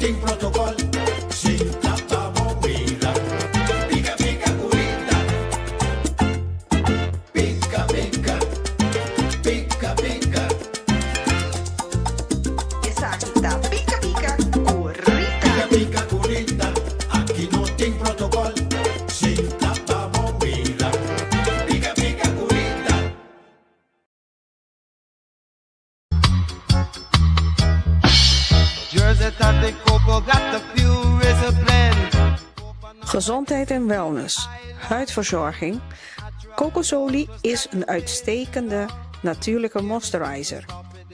tin protocol, sinta pa bo mira. Pica pica curita, pica pica, pica pica. Esaki ta Pica Pica cu Rita. Pica pica curita, aki no tin protocol, sinta pa bo mira. Pica pica curita. Gezondheid en wellness, huidverzorging. Kokosolie is een uitstekende natuurlijke moisturizer.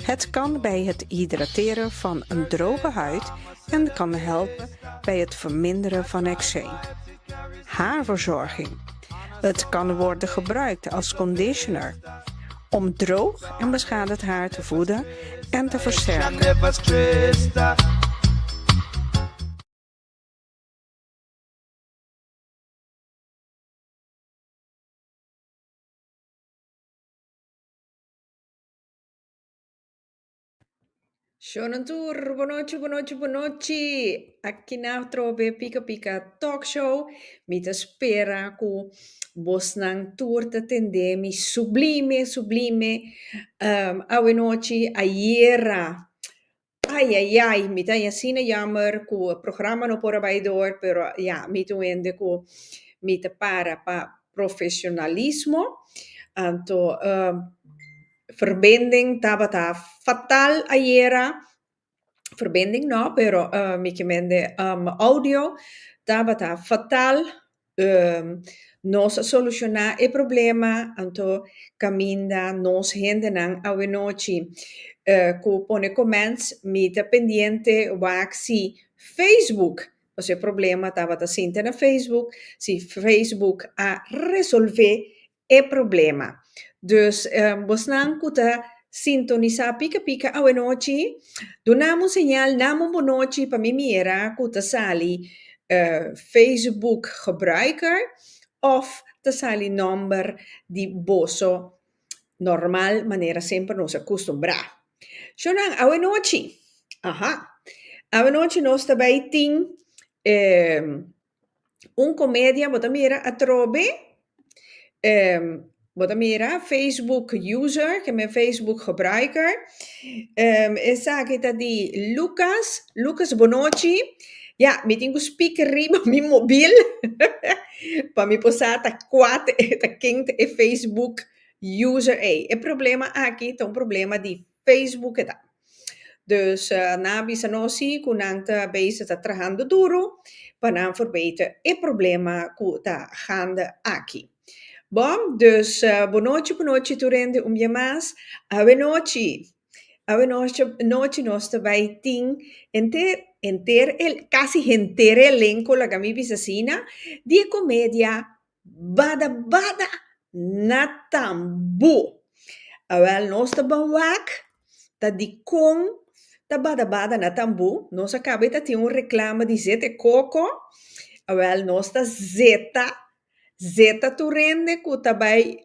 Het kan bij het hydrateren van een droge huid en kan helpen bij het verminderen van eczeem. Haarverzorging. Het kan worden gebruikt als conditioner om droog en beschadigd haar te voeden en te versterken. Shonan tur, bonochi, bonochi, bonochi. Aki na atrobe Pika Pika Talk Show. Mi ta spera ku bosnan tur ta tende mi sublime, sublime. Um, awe nochi, ayera. Ai, ai, ai, mi ta asina jammer ku e programa no por a bai door, pero ja, mi ta un hende ku mi ta para pa profesionalismo. Anto, um, Verbinding tabata fatal ayera. Verbinding no, pero uh, mi ke mende um, audio tabata fatal. Um, nos a solushoná e problema, anto kaminda nos hendenan awenochi uh, ku pone comments, mi ta pendiente wak si Facebook, pasobra e problema tabata sinta na Facebook, si Facebook a resolvé e problema. Dus bosnan ku ta sintonisá Pika Pika awenochi, duna mi un señal, na mi un bonochi pa mi mira ku ta sali Facebook gebruiker òf ta sali nòmber di boso normal manera semper nos a kustumbrá. Shownan, awenochi, aha, awenochi nos ta bai tin Un komedia bo ta mira atrobe, bo ta mira Facebook user, ke men Facebook gebruiker. Esaki ta di Lucas, Lucas bonochi. Ya, mi tin ku speaker riba mi mobil pa mi por sa ta kua ta ken ta e Facebook user ei. E problema aki ta un problema di Facebook e ta. Dus nan a bisa nos si ku nan ta bezig ta trahando duru pa nan verbeter e problema ku ta gande aki. Bon, dus bonochi bonochi tur hende un bia mas. Awenochi, awenochi nochi nos ta bai tin henter henter el kasi henter e elenko laga mi bisa asina di e komedia Bada bada na tambú. Awel nos ta ban wak ta dikon ta bada bada na tambú. Nos a kaba ta tin un reklama di zeta e koko. Awel nos ta zeta, zeta tur hende ku ta bai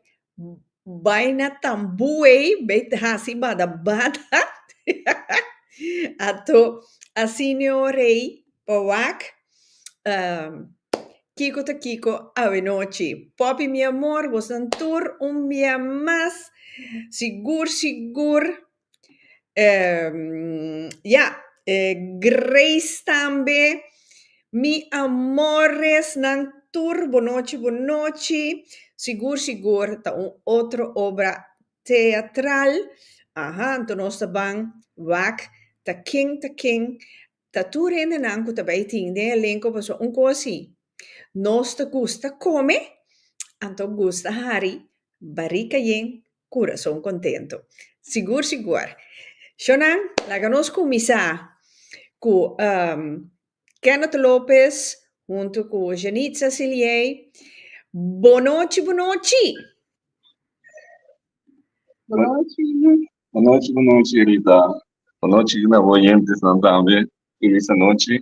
bai na tambú ei bai hasi bada bada. Anto asina e ora ei pa wak Kiko ta kiko awenochi. Poppy mi amor, bosnan tur un bia mas. Sigur sigur ya, Grace tambe. Mi amores nan tur bonochi bonochi. Sigur sigur ta un otro obra teatral. Aha, anto nos ta ban wak ta ken ta ken Ta tur hendenan ku ta bai tin den elenko pasobra un kos si, nos ta gusta kome, anto gusta hari, barika yen, kurason kontento. Sigur sigur. Shownan, laga nos kuminsá ku Kenneth Lopez huntu ku Jenitza Siliey. Bonochi bonochi! Bonochi! Bonochi bonochi Rita. Bonochi na bo oyentesnan tambe. Feliz anochi.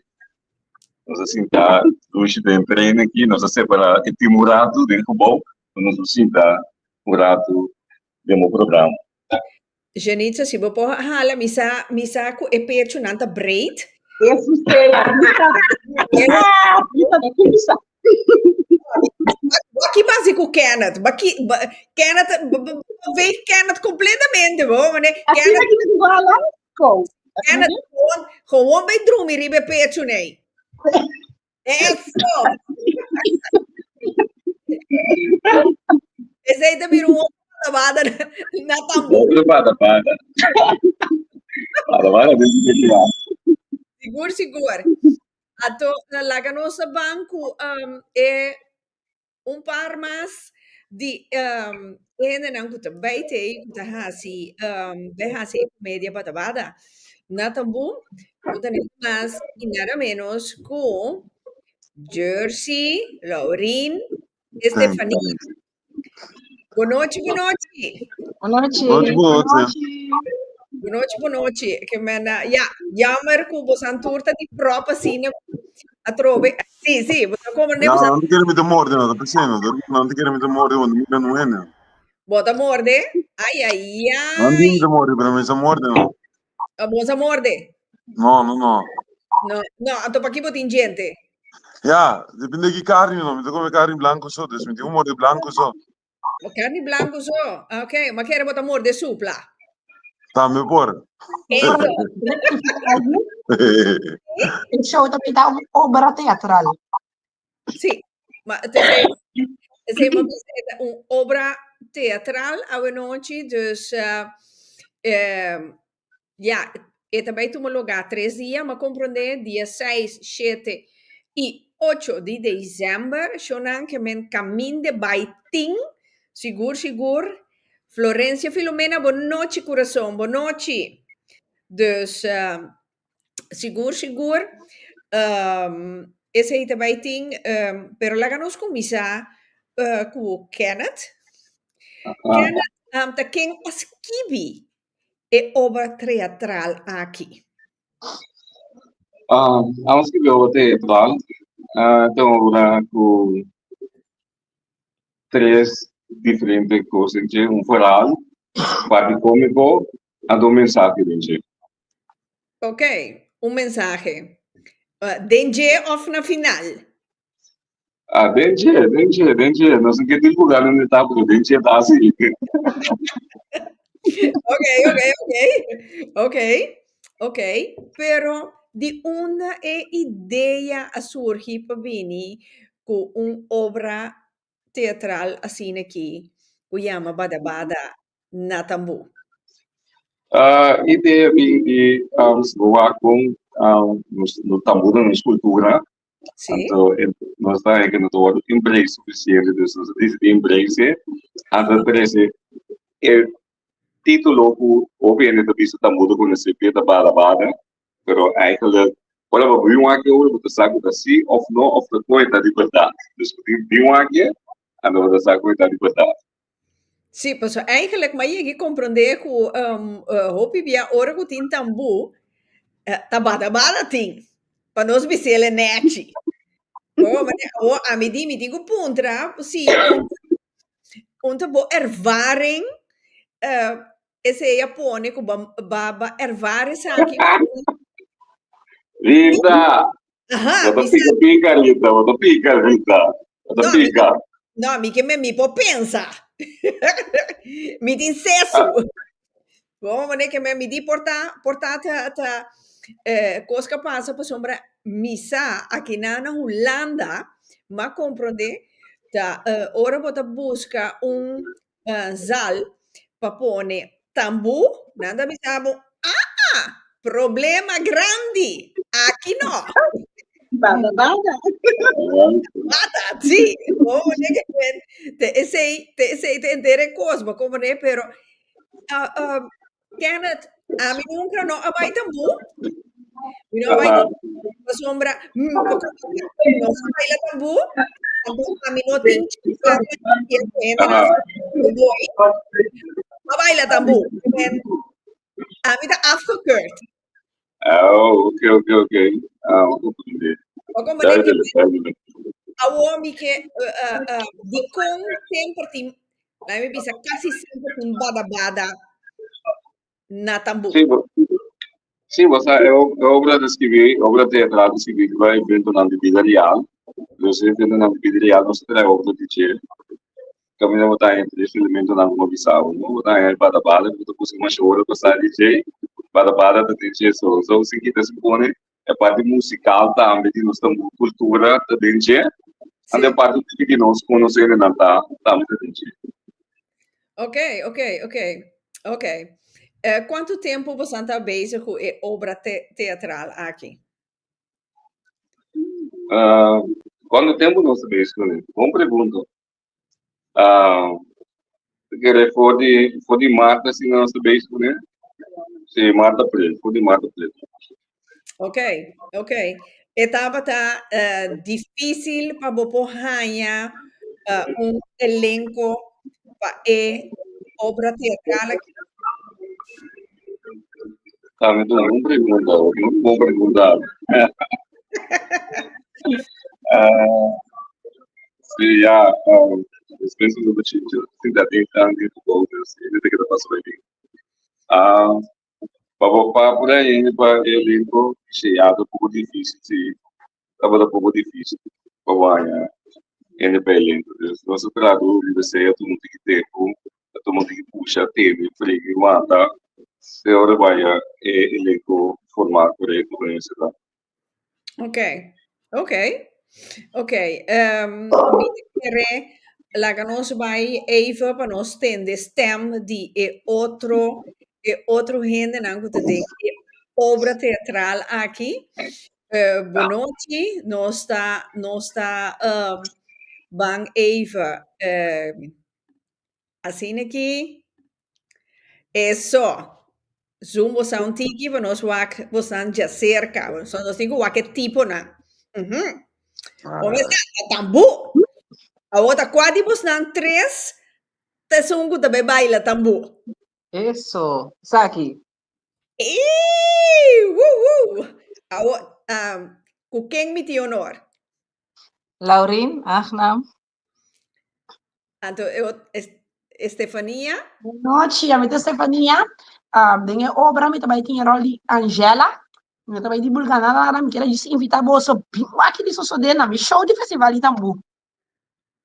Nos a sinta dushi den trein aki. Nos a separa e tim un ratu den gebou. Nos a sinta un ratu den bo programa. Jenitza, si bo por hala, mi sa, mi sa ku e pechunan ta breed. Eso sea, Rita. Ah, Rita, no kumsa. Ki basi ku Kenneth? Baki, ba, Kenneth, weet Kenneth completamente, bo, mane. Asina Kenneth, ki mi digo hala? Ko. Kenneth gewoon, gewoon bij drumi ribe pecho nee. Eso. Esei ta bira un otro bada na tambú. Otro bada bada. Bada bada den di ya. Sigur, sigur. Ato laga nos a ban ku um, e un par mas di um, hendenan ku ta bij te, ku ta hasi, um, bij hasi e komedia bada bada. Na tambú, ku ta nada mas i nada menos ku Jersey, Laurin, Estefania. Bon nochi, bon nochi. Bon nochi. Bon nochi. Bon nochi, bon nochi. Ke men, ja, jammer ku bosan tur ta di prop asina atrobe. Sí, sí, bosan como ne No, bosan no te quiero meter morde, no, te pensando. No te quiero meter morde, want mira no hende. Bota morde. Ai, ai, No ai. di morde, pero me sa morde, no. Ah, Bosa morde. No, no, no. No, no, anto pa ki bo tin djente? Ja, depende ki carne, no. Mi ta come carne blanco so, dus mi tin un morde blanco so. Bo carne blanco so. Ah, ok, ma kere bo ta morde supla. Tambe por. Eso. E show ta pita un obra teatral. Sí, ma te esei ma bisa e ta un obra teatral awenochi, dus uh, eh, ja, e ta bai tuma lugá tres dia, ma komprondé dia 6, 7 i 8 di december, shonan ke men kaminde bai tin, sigur sigur. Florencia Filomena, bon nochi kurason, bon nochi. Dus uh, Sigur, sigur. Um, esei ta bai tin, um, pero laga nos kuminsá uh, ku Kenneth. Kenneth, um, ta ken a skibi e obra teatral aki? Ah, amo skibi obra teatral. Ah, ta un obra ku tres diferente kos den dje. Un verhaal, parti kómiko, anto un mensahe den dje. Ok, un mensahe. Uh, den dje of na final? Ah, den dje, den dje, den dje. No sé ke divulgar den etapa, pero den dje ta así. Ok, ok, ok. Ok, ok. Pero di unda e idea a surgi pa bini ku un obra teatral asina aki ku yama Bada Bada na Tambú? Uh, idea bin di um, wak kon um, nos, no tambú ta nos kultura. Sí. Anto, nos ta que no ta wòrdu embrace suficiente, dus nos a disidí embrace, anto trese e título ku hopi hende ta bisa tambú ta konosé p'e ta Bada Bada, Pero eigenlijk, ora bo bin wak ora bo ta sa ku ta si of no of ta kon e ta di bèrdat. Dus bo tin bin wak anto bo ta sa ku e ta di bèrdat. Sí, pasobra eigenlijk mi a yega komprondé ku um, hopi bia ora ku tin tambú, ta bada bada tin, pa nos bis'el e nèchi. Oh, mane, awor ami di mi tin ku puntra si un ta bo ervaring Esei a pone ku ba ba ba ervaar esaki. Rita! Aha, Bo ta mi sa. pika pika, Rita. Bo ta pika, Rita. Bo ta No, mi, pika. no, mi ke me mi por pensa. Mi tin sesu. Bo mane ke me mi di por ta por ta ta ta eh, kos ka pasa pasobra mi sa aki na na Hulanda m'a komprondé ta eh, ora bo ta buska un zaal pa pone tambú, nan ta bisa bo, ah, problema grandi, aki no. Bada, bada. Bada, sí. Bo te esei, te esei te entere kos, bo komprende, pero uh, uh, Kenneth, ami nunca no a bai tambú. Mi no a bai tambú. Pasobra, no sa baila tambú. Anto ami no tin chika ku hende nan sa boy. A baila tambú. Ami ta afgekeurd. Oh, oké, oké, oké. Ah, comprende. Bo comprende? Duidelijk, duidelijk. Awor mi ke uh, uh, dikon semper tin, laat mi bisa, kasi semper tin bada bada na tambú. Sí, bo, Sí, bo sa, e obra ta skibí, obra teatral ta skibí riba eventonan di bida real. Dus e eventonan di bida real nos ta traha obra di dje. Kaminda bo ta haña tres elementonan ku bo bisa bo, no? Bo ta haña e bada bada ku bo ta buska masha ora pa sa di dje. Bada bada ta den dje so. So sin kita sin pone e parti musikal tambe di nos kultura ta den dje. Anto e parti di nos konosé nan ta tambe ta den dje. Ok, ok, ok, ok. Eh, kuantu tempu bosan ta bezig ku e obra te teatral aki? Uh, kuantu tempu nos ta bezig kuné? Bon pregunta. Uh, kere for di, for di maart asina nos ta bezig kuné. Sí, maart, april, for di maart, april. Ok, ok. E tabata uh, difícil pa bo por haña uh, un elenco pa e obra teatral aki? Tambe ta un pregunta, un bon pregunta. uh, sí, ja, después de un chico, sin dat ik aan die gebouw, dus ik weet dat dat zo Ah, Pa bo pa por ainda pa e elenco si ya ta poco dificil si tabata poco dificil pa bo haña hende pa elenco dus nos a traha duro riba esei a tuma un tiki tempo a tuma un tiki pusha tene frega i wanta te ora bo haña e elenco forma corecto pa mester ta. Ok, ok, ok. Um, mi ta kere laga nos bai even pa nos tende stem di e otro, e otro hendenan ku ta den e obra teatral aki. Uh, bonochi, nos ta, nos ta um, ban even uh, asina aki. Eso. Zoom bosan un tiki pa nos wak bosan djaserka. So nos tin ku wak e tiponan. Mhm. Kom esta tambú. Awor ta kua di bosnan tres ta esun ku ta bai baila tambú? Eso. Esaki. Ii! Woo woo! Awor, um, ku ken mi tin honor? Laurin, aangenaam. Anto e Estefania. Nochi, ami ta Estefania. Um, den e obra mi ta bai tin e rol di Angela. Mi no ta bai divulga nada nada, mi kier a just invita boso bin wak di sosode na mi show di Festival di Tambú.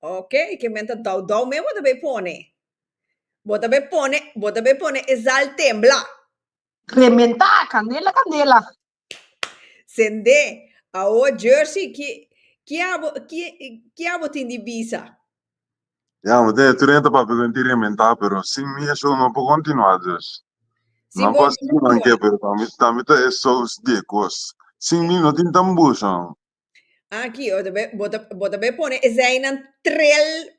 Ok, ke men ta dou dou men bo ta bai pone. Bo ta bai pone, bo ta bai pone e zal tembla. Rementá, kandela kandela. Sende, Awo Jersey, ki ki abo ki ki abo tin di bisa? Ya, mi ta tur hende ta papia ku mi tin rementá, pero sin mi e show no por kontinuá, dus. Sin Nan bo por no hasi ku nan ke, kontinuá. pero tambe tambe ta e sous di e kos. Sin mi no tin tambú, shon. Aki, bo ta bai bo ta bo ta bai pone eseinan trel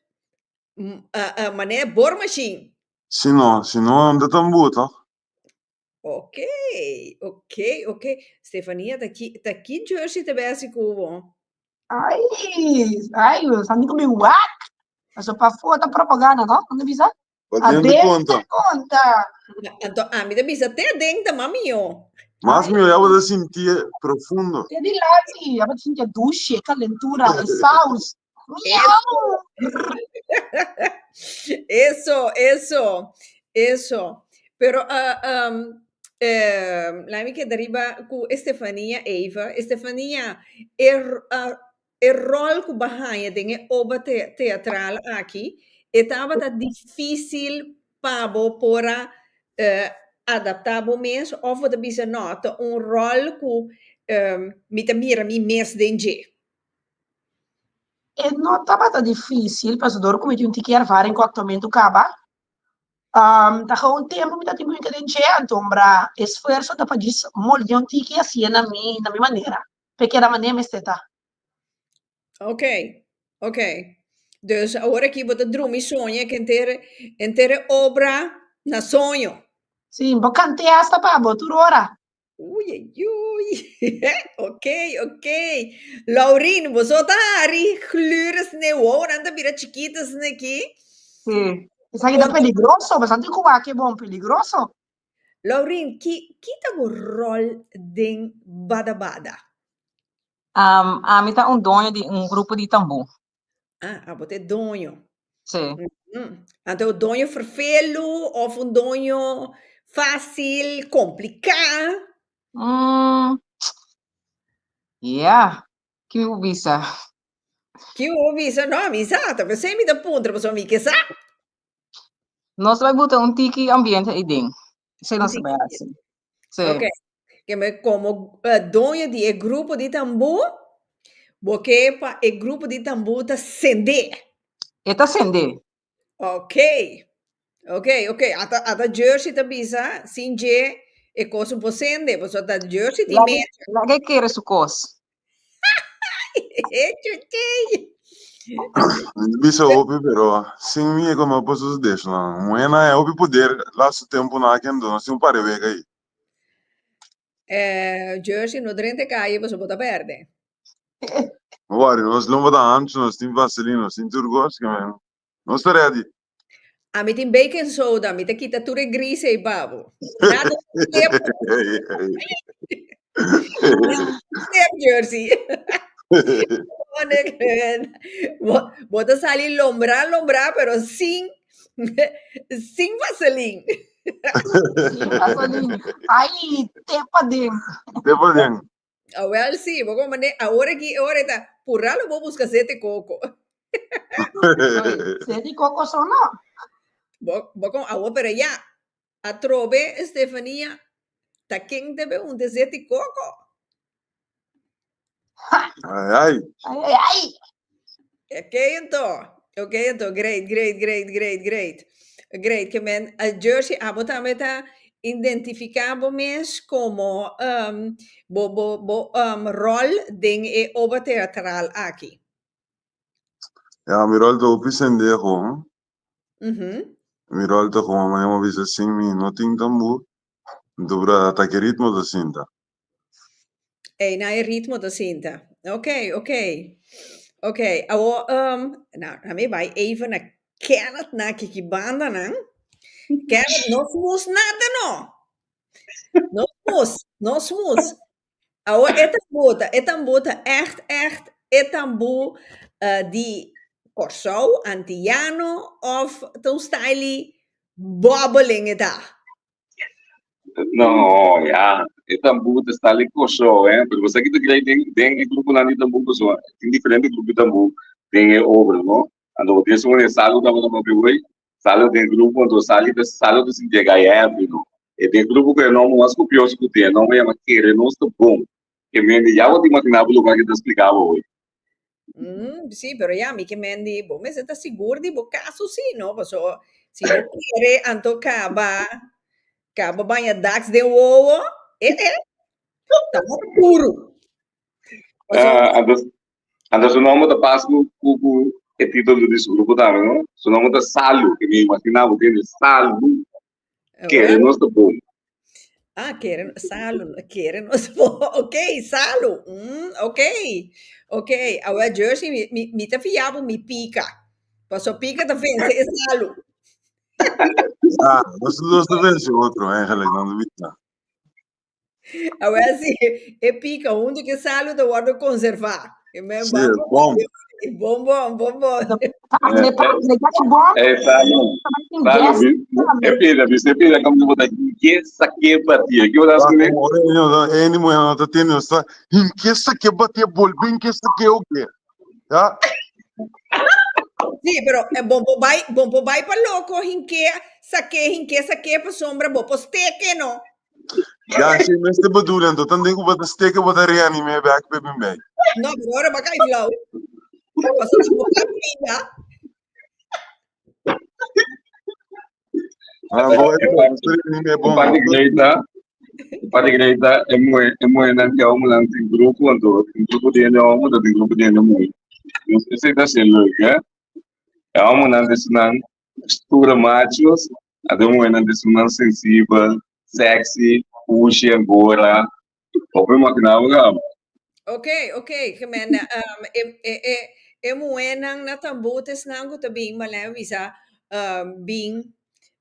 manera boormachine. Si no, si no, no ta tambú, tòg? Ok, ok, ok. Stefania, ta ki, ta ki jersey te besi ku bo? Ai, ai, sa ni ku mi wak. Paso pafó ta propaganda, no? Unda bisa? Pa den ta Aden konta. ta konta. Anto ami ta bisa te aden ta mas mihó. Mas mihó, ya bo ta sintié profundo. Te dilanti, ya bo ta sinti e dushi, e kalentura, e saus. Miau! Eso, eso, eso. Pero uh, um, eh, laat me keda riba ku Estefania Eva. Estefania, e, uh, e rol ku bahaña den e obra te teatral aki, e tabata difícil pa bo por a uh, adaptá bo mes of bo ta bisa no, ta un rol ku um, mi ta mira mi mes den dje. E no tabata difícil, pasobra dor ku mi tin un tiki ervaring ku aktuamentu kaba, ta gewoon tempu mi ta tin ku hinka den dje, antombra esfuerso ta pa djis moldia un tiki i hasié na mi na mi manera, p'e keda manera mester ta. Ok, ok. Dus awor aki bo ta drumi soña ku henter henter e obra na soño. Sí, bo kant'é asta pa bo tur ora. Uy, uy, uy. Ok, ok. Laurin, boso ta hari glures ne wowonan ta bira chikitos ne ki. Sí. Esaki ta peligroso, bastante ku wak e bon peligroso. Laurin, ki ki ta bo rol den Bada Bada? Um, ami ta un doño di un grupo di tambú. Ah, abo ta e doño. Sí. Mm. Anto un doño ferfelu of un doño fácil, kompliká? Mm, ja, ki mi por bisa? Ki bo bisa? No, mi sa, ta p'esei mi ta puntra, pasobra mi ke sa. Nos ta bai buta un tiki ambiente ei den. Esei Un nos ta tiki bai ambiente. hasi. Sí. Ok. Ke me komo eh, doño di e grupo di tambú, bo ke pa e grupo di tambú ta sendé. E ta sendé. Ok. Ok, ok. Ata, ata Jersey ta bisa, sin dje e kos un por sende, pasobra ta Jersey tin Laga, mecha. laga e kere su kos. Chuchey. Bisa hopi, pero sin mi e no por suceder eso nan. Muena e hopi poder laatste tempo na kendo, nos tin un par de wega ahí. Eh, Jersey no drenta e calle pasobra bo ta perde. No worry, nos lomba ta ancho, nos tin vaseline, nos tin tur cos, ke men nos ta ready. Ami tin baking soda, mi ta kita tur e gris ei pa bo. Nada slip. Slip jersey. Bo, bo ta sali lombrá, lombrá, pero sin, sin vaseline. Sin vaseline. Ai, te paden. Te paden. Awel sí, bo como mane awor aki e ora ta purá lo bo busca zete coco. Oye, zete coco so no. Bo bo con awor pero ya atrobe Estefania ta ken debe unte zete coco. Ay, ay. Ay, ay, ay. Ok anto, ok anto, great, great, great, great, great. Great, ke men, uh, Jersey, abo tambe ta identifica bo mes como um, bo, bo, bo um, rol den e obra teatral aki. Ja, mi rol ta hopi sende gewoon. Mhm. Mi rol ta gewoon, manera mi a bisa, sin mi no tin tambor, anto bra ta ke ritmo ta sinta. Ey, na e ritmo ta sinta. Ok, ok. Ok, awo, um, nou, na mi bai even na Kenneth na kiki bandanan. Kenneth, no smoes nada no. No smoes, no smoes. Awo, e tambú ta, e tambú ta echt, echt e tambú uh, di Kòrsou, Antiyano, of ta un style bobbeling e ta? No, ya, e tambú ta sta li Kòrsou, eh, pero bo sa ki ta great den den e gruponan di tambú pasobra tin diferente grupo di tambú den e obra, no? Anto bo tin esun e Salu tabata papia hoy, Salu den grupo, anto Sali ta Salu ta sinti e gai heavy, no? E den grupo ku e nòmber mas kopioso ku tin, e nòmber yama Kere Nos Ta Bon. Ke mende ya bo ta imaginá bo lokual ke ta splika bo hoy. Mm, sí, pero ya, mi ke mendi, bo mester ta sigur di bo kaso sí, no? Paso, si bo kere anto kaba, kaba baña daks den wowo, eh, eh, ta hopi duru. Paso, Ah, anto, anto su nomber ta pas ku, ku, ku e titulo di su grupo tambe, no? Su nomber ta Salu, ke mi imaginá bo tende, Salu. Kere Well, nos ta bon. ah, kere, salu, kere nos bon. Ok, salu. Mm, ok, ok. Awel, Jersey, mi, mi, mi ta fia bo mi pika. Paso pika ta vence e salu. Ah, nos dos ta vence otro, eigenlijk, nan ta bisa. Awel, si, e pika hunto ku e salu ta wordo konservá. E men Sí, bam, bom. bom, bom, bom, bom. Ne pa, ne ka e bom, Eh, Salu, tin Salu, guest bi- tambe. e pida, bi- e pida como bo ta que saque batia. Que bo ta Ah, así, como ora eu não, é ni mulher não tá tendo, está. Em que saque bater bolbe, em que saque o quê? Ja? Sí, pero eh, bon por bai, bon por bai pa loco, hinke, saque, hinke, saque pa sombra, bo por steke, no? Ja, si mester bedoel, anto tan den ku bo ta steke, bo ta reanime back pe bin bij. No, pero ora ba kai flauw. Pasobra bo ka pinda. Ah, bo e mester reanime bon. Parti Greta, parti Greta, e muhe, e muhenan di homonan tin grupo, anto tin grupo di hende homo, anto tin grupo di hende muhe. Dus esei ta ser leuk, hè? E homonan ta esunnan pura machos, anto e muhenan ta esunnan sensibel, sexy, pushy, angora. Bo por imaginá bo kaba. Ok, ok, gemen, um, e, e, e, e muhénan na tambú ta esnan ku ta bin, malè bisa, um, bin,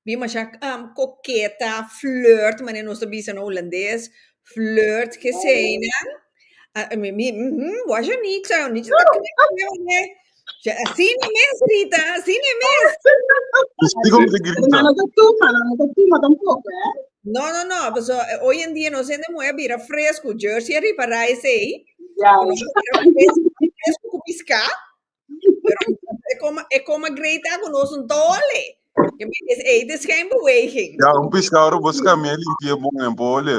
bin masha um, koketa, flirt, manera nos ta bisa na hulandes, flirt keseinan. Ah, mi, mi, mhm, washa nicha, nicha ta kne, kne, Ja, asina mes, Rita, asina mes. Digo mi ta grita. Pero no ta tuma, no ta tuma tampoco, eh? No, no, no, paso hoy en dia nos hende muhé bira fresku, Jersey a ripará esei, Ja. ku nos a bira fresku, fresku ku piská, pero e koma, e koma greita ku nos un ta hole. Ke mi es ei ta schijnbeweging. Ja, un piská ora bo skamia limpia bon en por hole.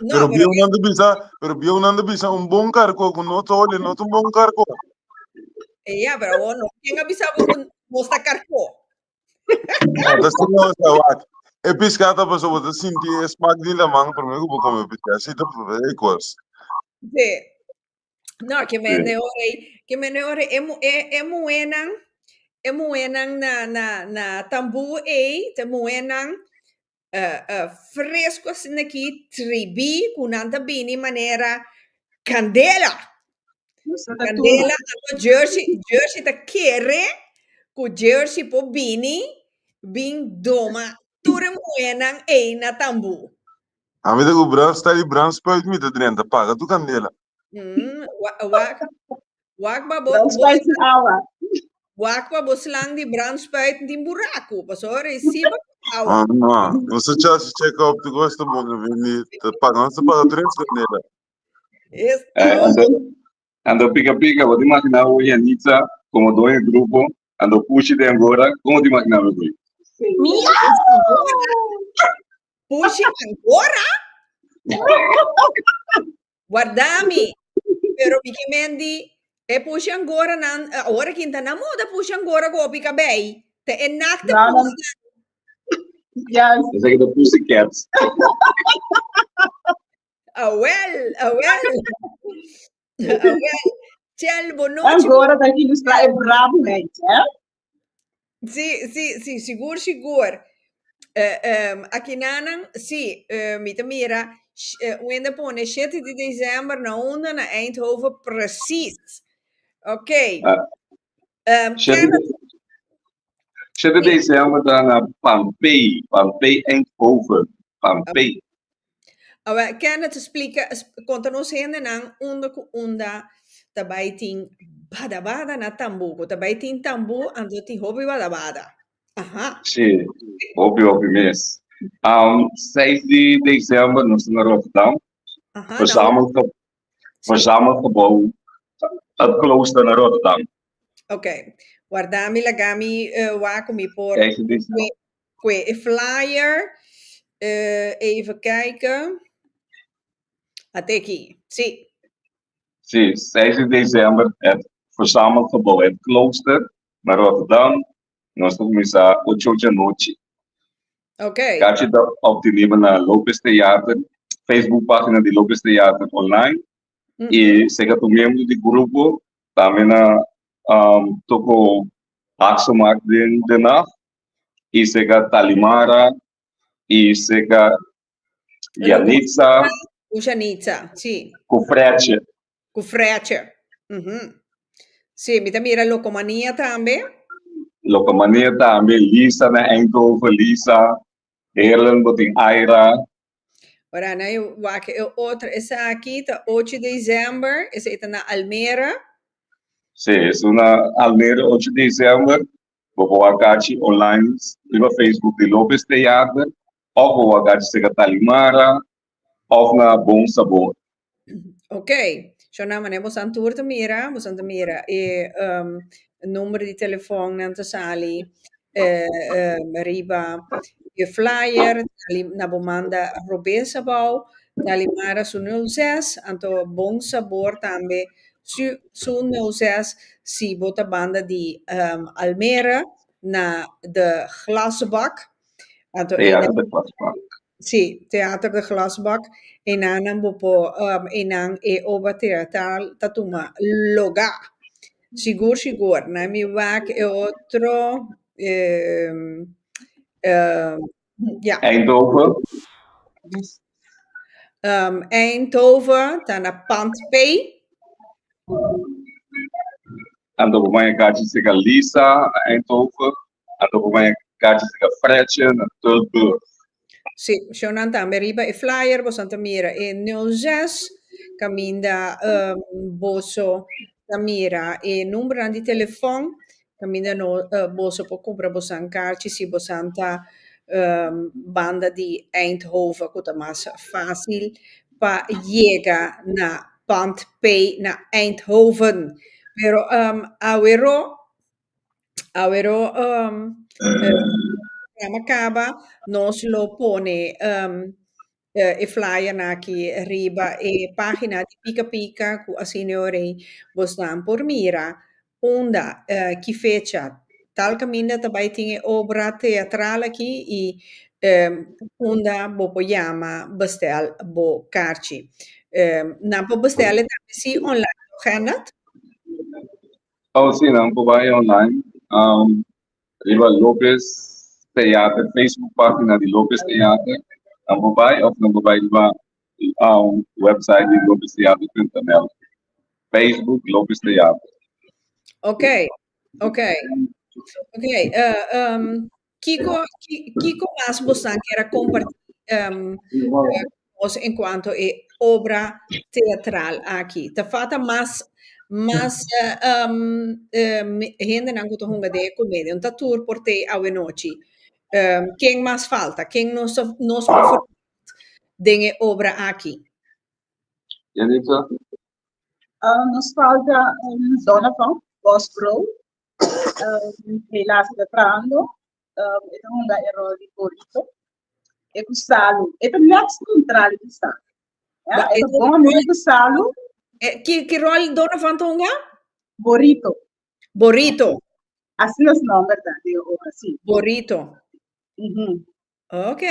No, Pero pero bieunan ta bisa, pero bieunan ta bisa un bon karkó ku no ta hole no ta un bon karkó. Ja, pero awor no, ken a bisa bo ku nos ta karkó? No, ta asina nos ta wak. E piská ta pasobra bo ta sinti e smak di laman promé ku bo kome piská. Así ta e kos. Sí. No, ke men Sí. ne ora ei, ke men ne ora e mu- e e muhénan, e muhénan na na na tambú ei, ta muhénan eh, eh, fresco asina aki, tribí, ku nan ta bini manera kandela. Kandela, anto Jersey, Jersey ta kere ku Jersey por bini bin doma tur e muhénan ei na tambú. Ami ta ku brandstijl i brandspuit mi ta drenta, paga tu kandela. Mm, wa- wak, wak ba bo, bo, Brandspuit sin awa. wak pa bo slang di brandspuit tin buraku, pasobra reciba awa. Ah, no, nos ta chasi check up tu kos ta bon bini, ta paga, nos ta paga tres kandela. Es, Eh, ando, ando pica pica, bo te imaginá bo Yanitza como dueño del grupo, ando Pushi de Angora, ¿cómo te imaginá bo güey? Miau! Pushi Angora? Wardami. Pero mi ke men di, e pushi Angora nan, awor aki ta na moda pushi Angora ku hopi kabei. Te e nakte No, no. pushi. Yes. Esaki ta Pussycats. Awel, awel. Awel. Chel, bo nochi. Angora ta ilustra e braafheid, hè? Sí, sí, sí, sigur, sigur. Eh, um, akinanan, sí, eh, mi ta mira, eh, wende pone 7 di december na unda na Eindhoven precies. Ok. Ah. Um, 7 Kenneth, 7 de december ta na Pampei, Pampei Eindhoven, Pampei. Awe, Kenneth, splika, konta nos hendenan unda ku unda ta bai tin bada bada na tambú. Ku ta bai tin tambú, anto tin hopi bada bada. Aha. Sí, hopi hopi mes. Um, 6 di december nos ta na Rotterdam. Aha, na Verzamel, Sí. verzamelgebouw Het Klooster na Rotterdam. Ok. Warda mi laga mi uh, wak ku mi por 6 di december. kue e flyer. Uh, even kijken. Ateki. Sí. Sí, 6 di december het verzamelgebouw Het Klooster na Rotterdam. Nos ta kuminsá 8 di anochi. Ok. Kachi ta obtenibel na Lopez Theater, Facebook página di Lopez Theater online. I seka tu miembro di grupo, tambe na um, toko Haksomak den Den Haag. I seka Talimara, i seka Yanitza. Ku Janitza, sí. Ku Fredje. Ku Fredje. Mhm. Sí, mi ta mira Locomania tambe. Locomania tambe, Lisa na Eindhoven, Lisa, Heerlen, bo tin Aira. Ora, na e wak e otro, esaki ta 8 di december, esei ta na Almere. Sí, esun na Almere 8 di december. Bo por wak kachi online riba Facebook di Lopez Theater of bo wak kachi serka Talimara of na Bon Sabor. Ok, Shona, mane bosan tur ta mira, bosan ta mira e um, number di telefon nan ta sali eh, um, riba e flyer, na bo manda robes abou, Talimara su 06, anto Bon Sabor tambe su su 06 si bo ta banda di um, Almere na de Glasbak. Anto Theater de Glasbak. Sí, Theater de Glasbak. Einan bo por um, einan e obra teatral ta tuma lugá. Sigur, sigur. Na mi wak e otro um, um, ja. Eindhoven. Um, Eindhoven, ta na Pand P. Anto bo maya kachi seka Lisa na Eindhoven. Anto bo maya kachi seka Fredje na Tilburg. Sí, shownan tambe riba e flyer, boso ta mira e 06, kaminda um, boso ta mira e numbernan di telefon, kaminda no, uh, boso por kumpra bosan karchi si bosan ta Banda di Eindhoven ku ta mas fásil pa yega na Pand P na Eindhoven. Pero awero, awero programa kaba nos lo pone e flyernan aki riba e página di Pika Pika ku asina e ora ei bosnan por mira unda, ki fecha, tal kaminda ta bai tin e obra teatral aki i unda bo por yama bestel bo karchi. Nan por bestel e tambe si online, Kenneth? Oh, si, nan por bai online. Riba Lopez Theater, Facebook pagina di Lopez Theater. Nan por bai of nan por bai riba website di lopeztheater.nl. Facebook Lopez Theater. Ok, ok. Ok, kiko mas bosan kier a comparti nos en cuanto e obra teatral aki? Ta falta mas mas hendenan ku ta hunga den e komedia. No ta tur por te awenochi. Ken mas falta? Ken nos nos por verwacht den e obra aki? Yanitza? Nos falta Donovan Bosbro. Helaas e ta trahando. E ta hunga e rol di Borito. E ku Salu. E ta net kontrario di Salu. Ja, e ta bon amigo ku Salu. Ki rol Donovan ta hunga? Borito. Borito. Asina su nomber ta den e obra, si. Borito. Ok.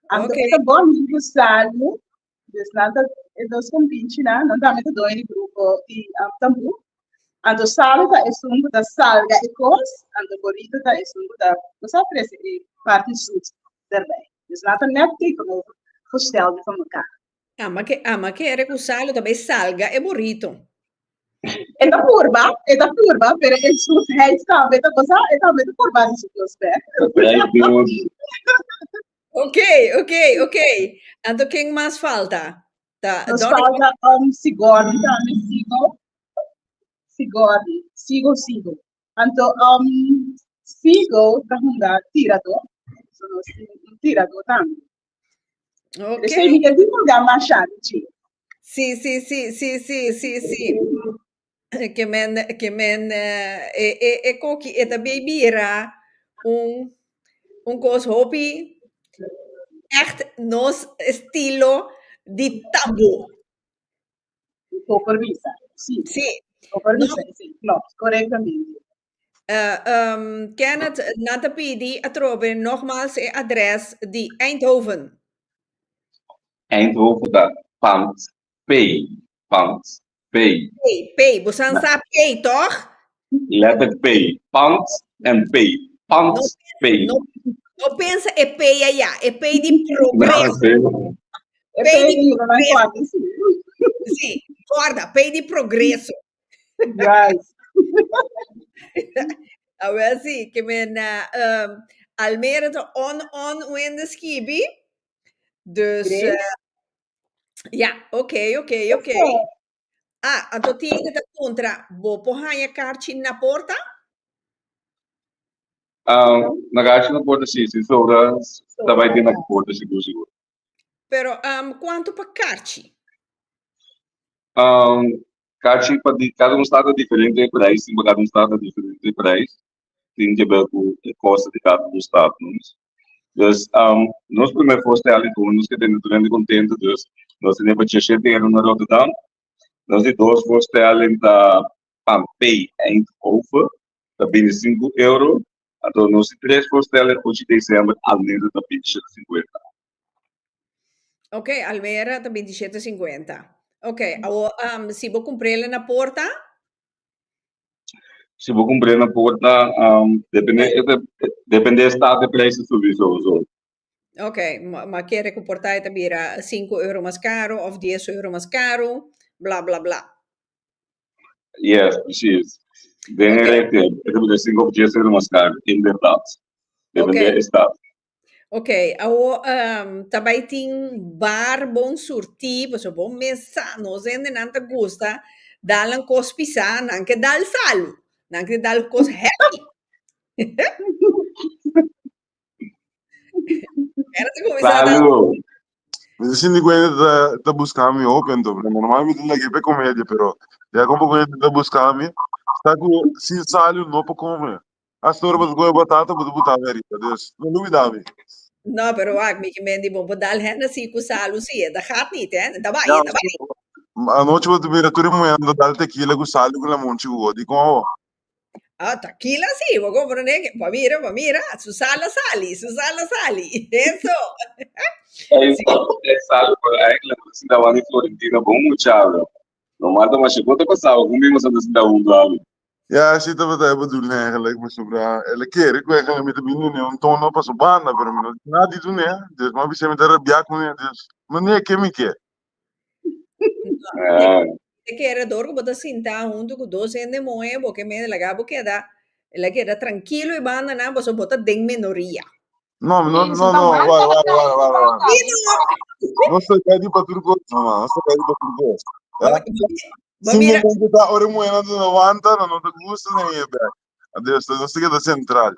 Anto e ta bon amigo ku Salu. Dus nan ta e dos kompinchinan, nan tambe ta doño di grupo di tambú. Anto Salu ta esun ku ta salga e kos, anto Borito ta esun ku ta bo sa trese e parti zoet derbij. Dus nan ta net tegenovergestelde van mekaar. Ama ke ama kere ku Salu ta bai salga e Borito. E ta purba, e ta purba, pero e zoetheid tambe ta bo sa, e tambe ta purba di su kos bek. Ok, ok, ok. Anto ken mas falta? Ta Nos Donny falta Sigourney tambe, Sigo. Sigourney, Sigo, Sigo. Anto Sigo ta hunga tiradó. So nos tin un tiradó tambe. Ok. Esei mi ke divulgá masha di dje. Sí, sí, sí, sí, sí, sí, sí. Ke men, ke men e, e, e koki e ta bei bira un, un kos hopi echt nos estilo di tambu. Bo por bisa, sí. Sí. Bo por No. bisa, sí, klopt, korektamente. Kenneth, nan ta pidi atrobe nogmaals e adres di Eindhoven. Eindhoven ta Pand P, Pand P. P, P, bo san sa P, toch? Letter P, Pand en P, Pand P. No, no pensa e P allá, e P di progreso. No, E P P di di progreso. sí. Sí, corda, P di progreso. Yes. Awel sí, ke men Almere ta on on wende skibi. Dus Great. ja, oké, oké, oké. Ah, anto tin ta puntra, bo por haña karchi na porta? Na karchi na porta sí, si sobra ta bai tin na porta sigur sigur. Pero kuantu pa karchi? Karchi pa di kada un stad ta diferente prijs, tin pa kada un stad ta diferente prijs. Tin ke ber ku e kosto di kada un stad no. Dus nos primer voorstelling ku nos ke tene tur hende kontento dus nos tene pa djeshete euro na Rotterdam. Nos di dos voorstelling ta Pampey Eindhoven ta 25 euro. Anto nos di tres voorstelling ocho december Almere ta 27,50. Ok, Almere ta 27,50. Ok, awo si bo kumpr'el na porta? Si bo kumpr'el na porta, depende, depende e stad e prijs ta subi sowieso. Ok, ma kere ku por ta e ta bira sinku euro mas karu of dies euro mas karu, bla bla bla. Yes, precies. Den e richting, e ta bira sinku of dies euro mas karu, inderdaad. Depende e stad. Ok, awo ta bai tin bar bon surtí, pasobra bo mes sa, nos hendenan ta gusta dal nan kos pisá, nan ke dal salu, nan ke dal kos heavy. Era te começar a Salu. Mi ta sinti ku hende ta ta buska mi hopi anto, pero normal mi ta lag'é pa e komedia, pero ya komo ku hende ta buska mi, sa ku sin salu no por kome. Hasta ora bo ta kome batata bo ta buta mi ariba, dus no lubida mi. No, pero wak, mi ke men di bon por dal hende si ku salu si, e ta gaat niet, hè. E ta bai, Ya, e ta bai. anochi bo ta mira tur e muhernan ta dal tekila ku salu ku lamonchi ku go, dikon awo? Ah, tequila sí, bo comprende que pa mira, pa mira, su sal a sali, su sal a sali. Eso. Ey, Sí. ey, sabe, pero eigenlijk nos sinta wani Florentina bon mucha, bro. Normal ta masha kota pasaba ku mi nos sinta huntu abi. Ja, sí tabata e bedoeling eigenlijk, pasobra el a kere ku eigenlijk mi ta bin dun'é un tono pa su banda, pero mi no tin nada di dun'é, dus mi a bisa mi ta rabiá kuné, dus manera ke mi ke. No, te kere dor ku bo ta sinta huntu ku dos hende muhé, bo ke mende laga bo keda, el a keda trankilo e bandanan pasobra bo ta den minoria. No, no, no, no, wara, wara, wara, wara, wara. No sta ready pa tur kos, mama, no sta ready pa tur kos. Ja? Bo mira. Simplemente ta ora e muhénan ta na wanta, nan no ta gusta den e bek. Entonces, nos ta keda central.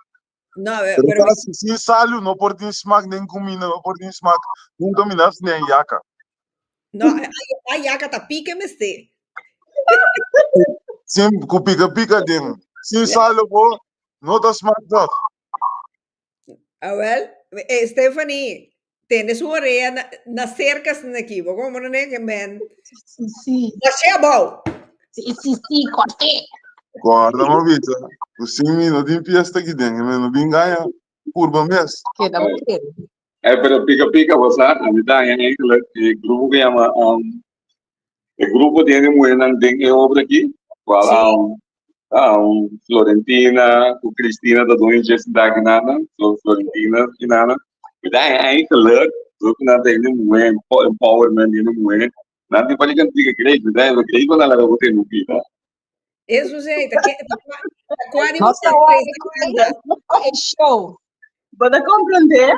No, Pero pero ta si sin salu no por tin smak den kuminda, no por tin smak nunka mi nas den yaka. No, a yaka ta pike mester. Sin ku pika pika den. Sin salu bo no ta smak toch. Ah, wel, eh, Stephanie, tene su orea na, na cerca aquí. Bo como no que men. Sí, sí. Bashe abou. Sí, sí, sí, corte. Guarda ma bisa. Ku sin mi no tin fiesta aquí den. Mi no bin gaña purba mes. Keda bo kere. Eh, pero pica pica, bo sa, a mi ta haña eigenlijk e grupo ku yama um, E grupo di hende muhernan den e obra aki, cual Sí. um, um, Florentina cu Cristina ta doño dje sinta aki nana, so Florentina y nana. Mi ta haña eigenlijk, door cu nan ta hende muher, empowerment di hende muher, nan tin pa di cantica great, mi ta haña great pa nan laga bo tene un bida. Eso sí, ta ke- ta kwa- ta kwa di Nos bo ta wak canta. e show. Bo ta comprende?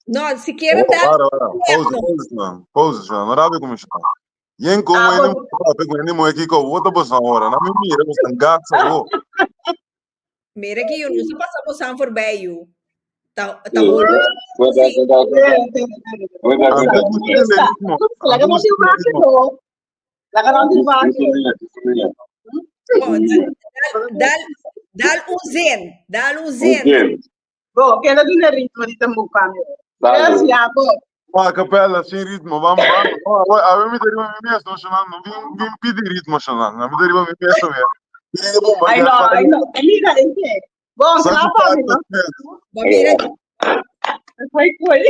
No, si quieren Oh, dar para, para. Pausa, pausa, man. Pausa, man. No rabi como chama. Yen como Ah, ele bo- pape com ele moe kiko wota bosa ora. Na mi mira bosa gasa wo. Mira que eu não se passa bosan voorbij, you. Ta ta Sí. holo. Cuenta, Sí. cuenta, cuenta. Cuenta, Ante cuenta. gusta el ritmo. Laga Ante nos gusta tin el wak ritmo. no. Laga nos tin wak. Bom, dal, dal, dal un zin, dal un zin. Un Bo, keda duna ritmo di tambú pa mi. Dale. Gracias, bo. Ah, capela, sin ritmo, vamos, vamos. No, a ver, mi te riba mi mes, no, Shonan, no, bin, bin pidi ritmo, Shonan. A mi te riba mi mes, también. Pidi bomba, Ay, no, ay, no. Mira, es que. Bo, Sa kla pa mi, no? Bo mira, Foi, foi.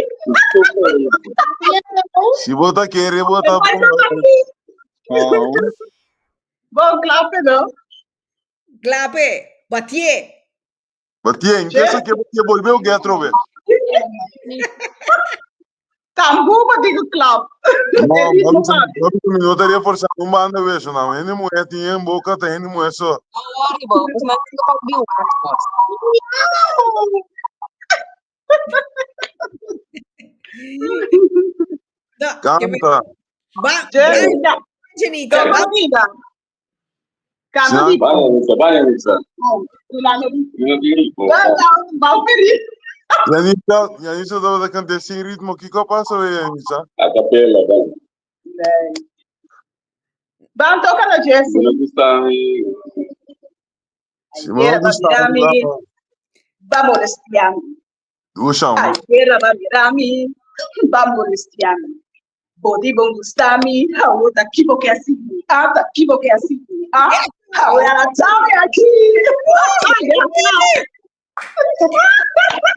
Si bo ta kere, bo ta Foi, bomba. foi. Ah, Bo, klape, no? klape, batie. Batie, in caso que batie, volveu que outra vez. Tambú pa digo klap. No, no, no, no estaria forçando um banda vez, não. Ele mulher tinha em boca, tem ele mulher só. Don't worry, bo. Mas não tem que ouvir o No, que me, Canta. ba, ba, Jenita, Janita, ba, Canta, Canta Sim. di Vaya, Nitsa, vaya, Nitsa. bom. Mi no tin ritmo. Bam, feliz. Yanita, Yanita estava a cantar sem ritmo. Que que passa, Yanita? A capela, vaya. Bam, toca na Jessie. Mi no gusta mi. Se não gostar, Vamos molestiami. Ducha, Ayer va mirami, va molestiami. Bodi bon gustami, hawo ta kibo que así, ah, ta kibo que así, ah, hawo la chave aquí.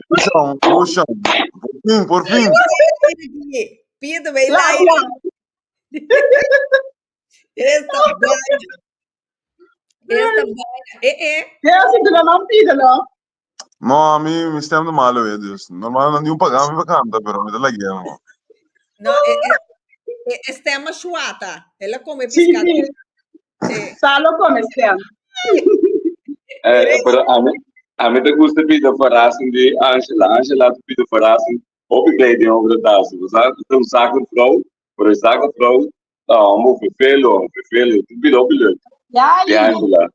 ducha, ducha. Por fim, por fim. Pide, vai La, lá. la. Esta vaina. Esta vaina. Eh, eh. Jessy, tu não pide, não? No, a mim me está malo, eh, Deus. Normal não nenhum pagar, me canta, pero me da la guia, no. No, eh, eh, eh, esta é uma chuata. Ela come Sí, pescado. sí. Eh, Salo come stem. Eh, pero a mi te gusta pida verrassing di Angela. Angela te pida verrassing. Hoop ik dat die over het thuis. We zijn een zakenvrouw, maar een zakenvrouw, nou, moet vervelen, vervelen. Het is ook leuk. Ja, Die lindo. Angela.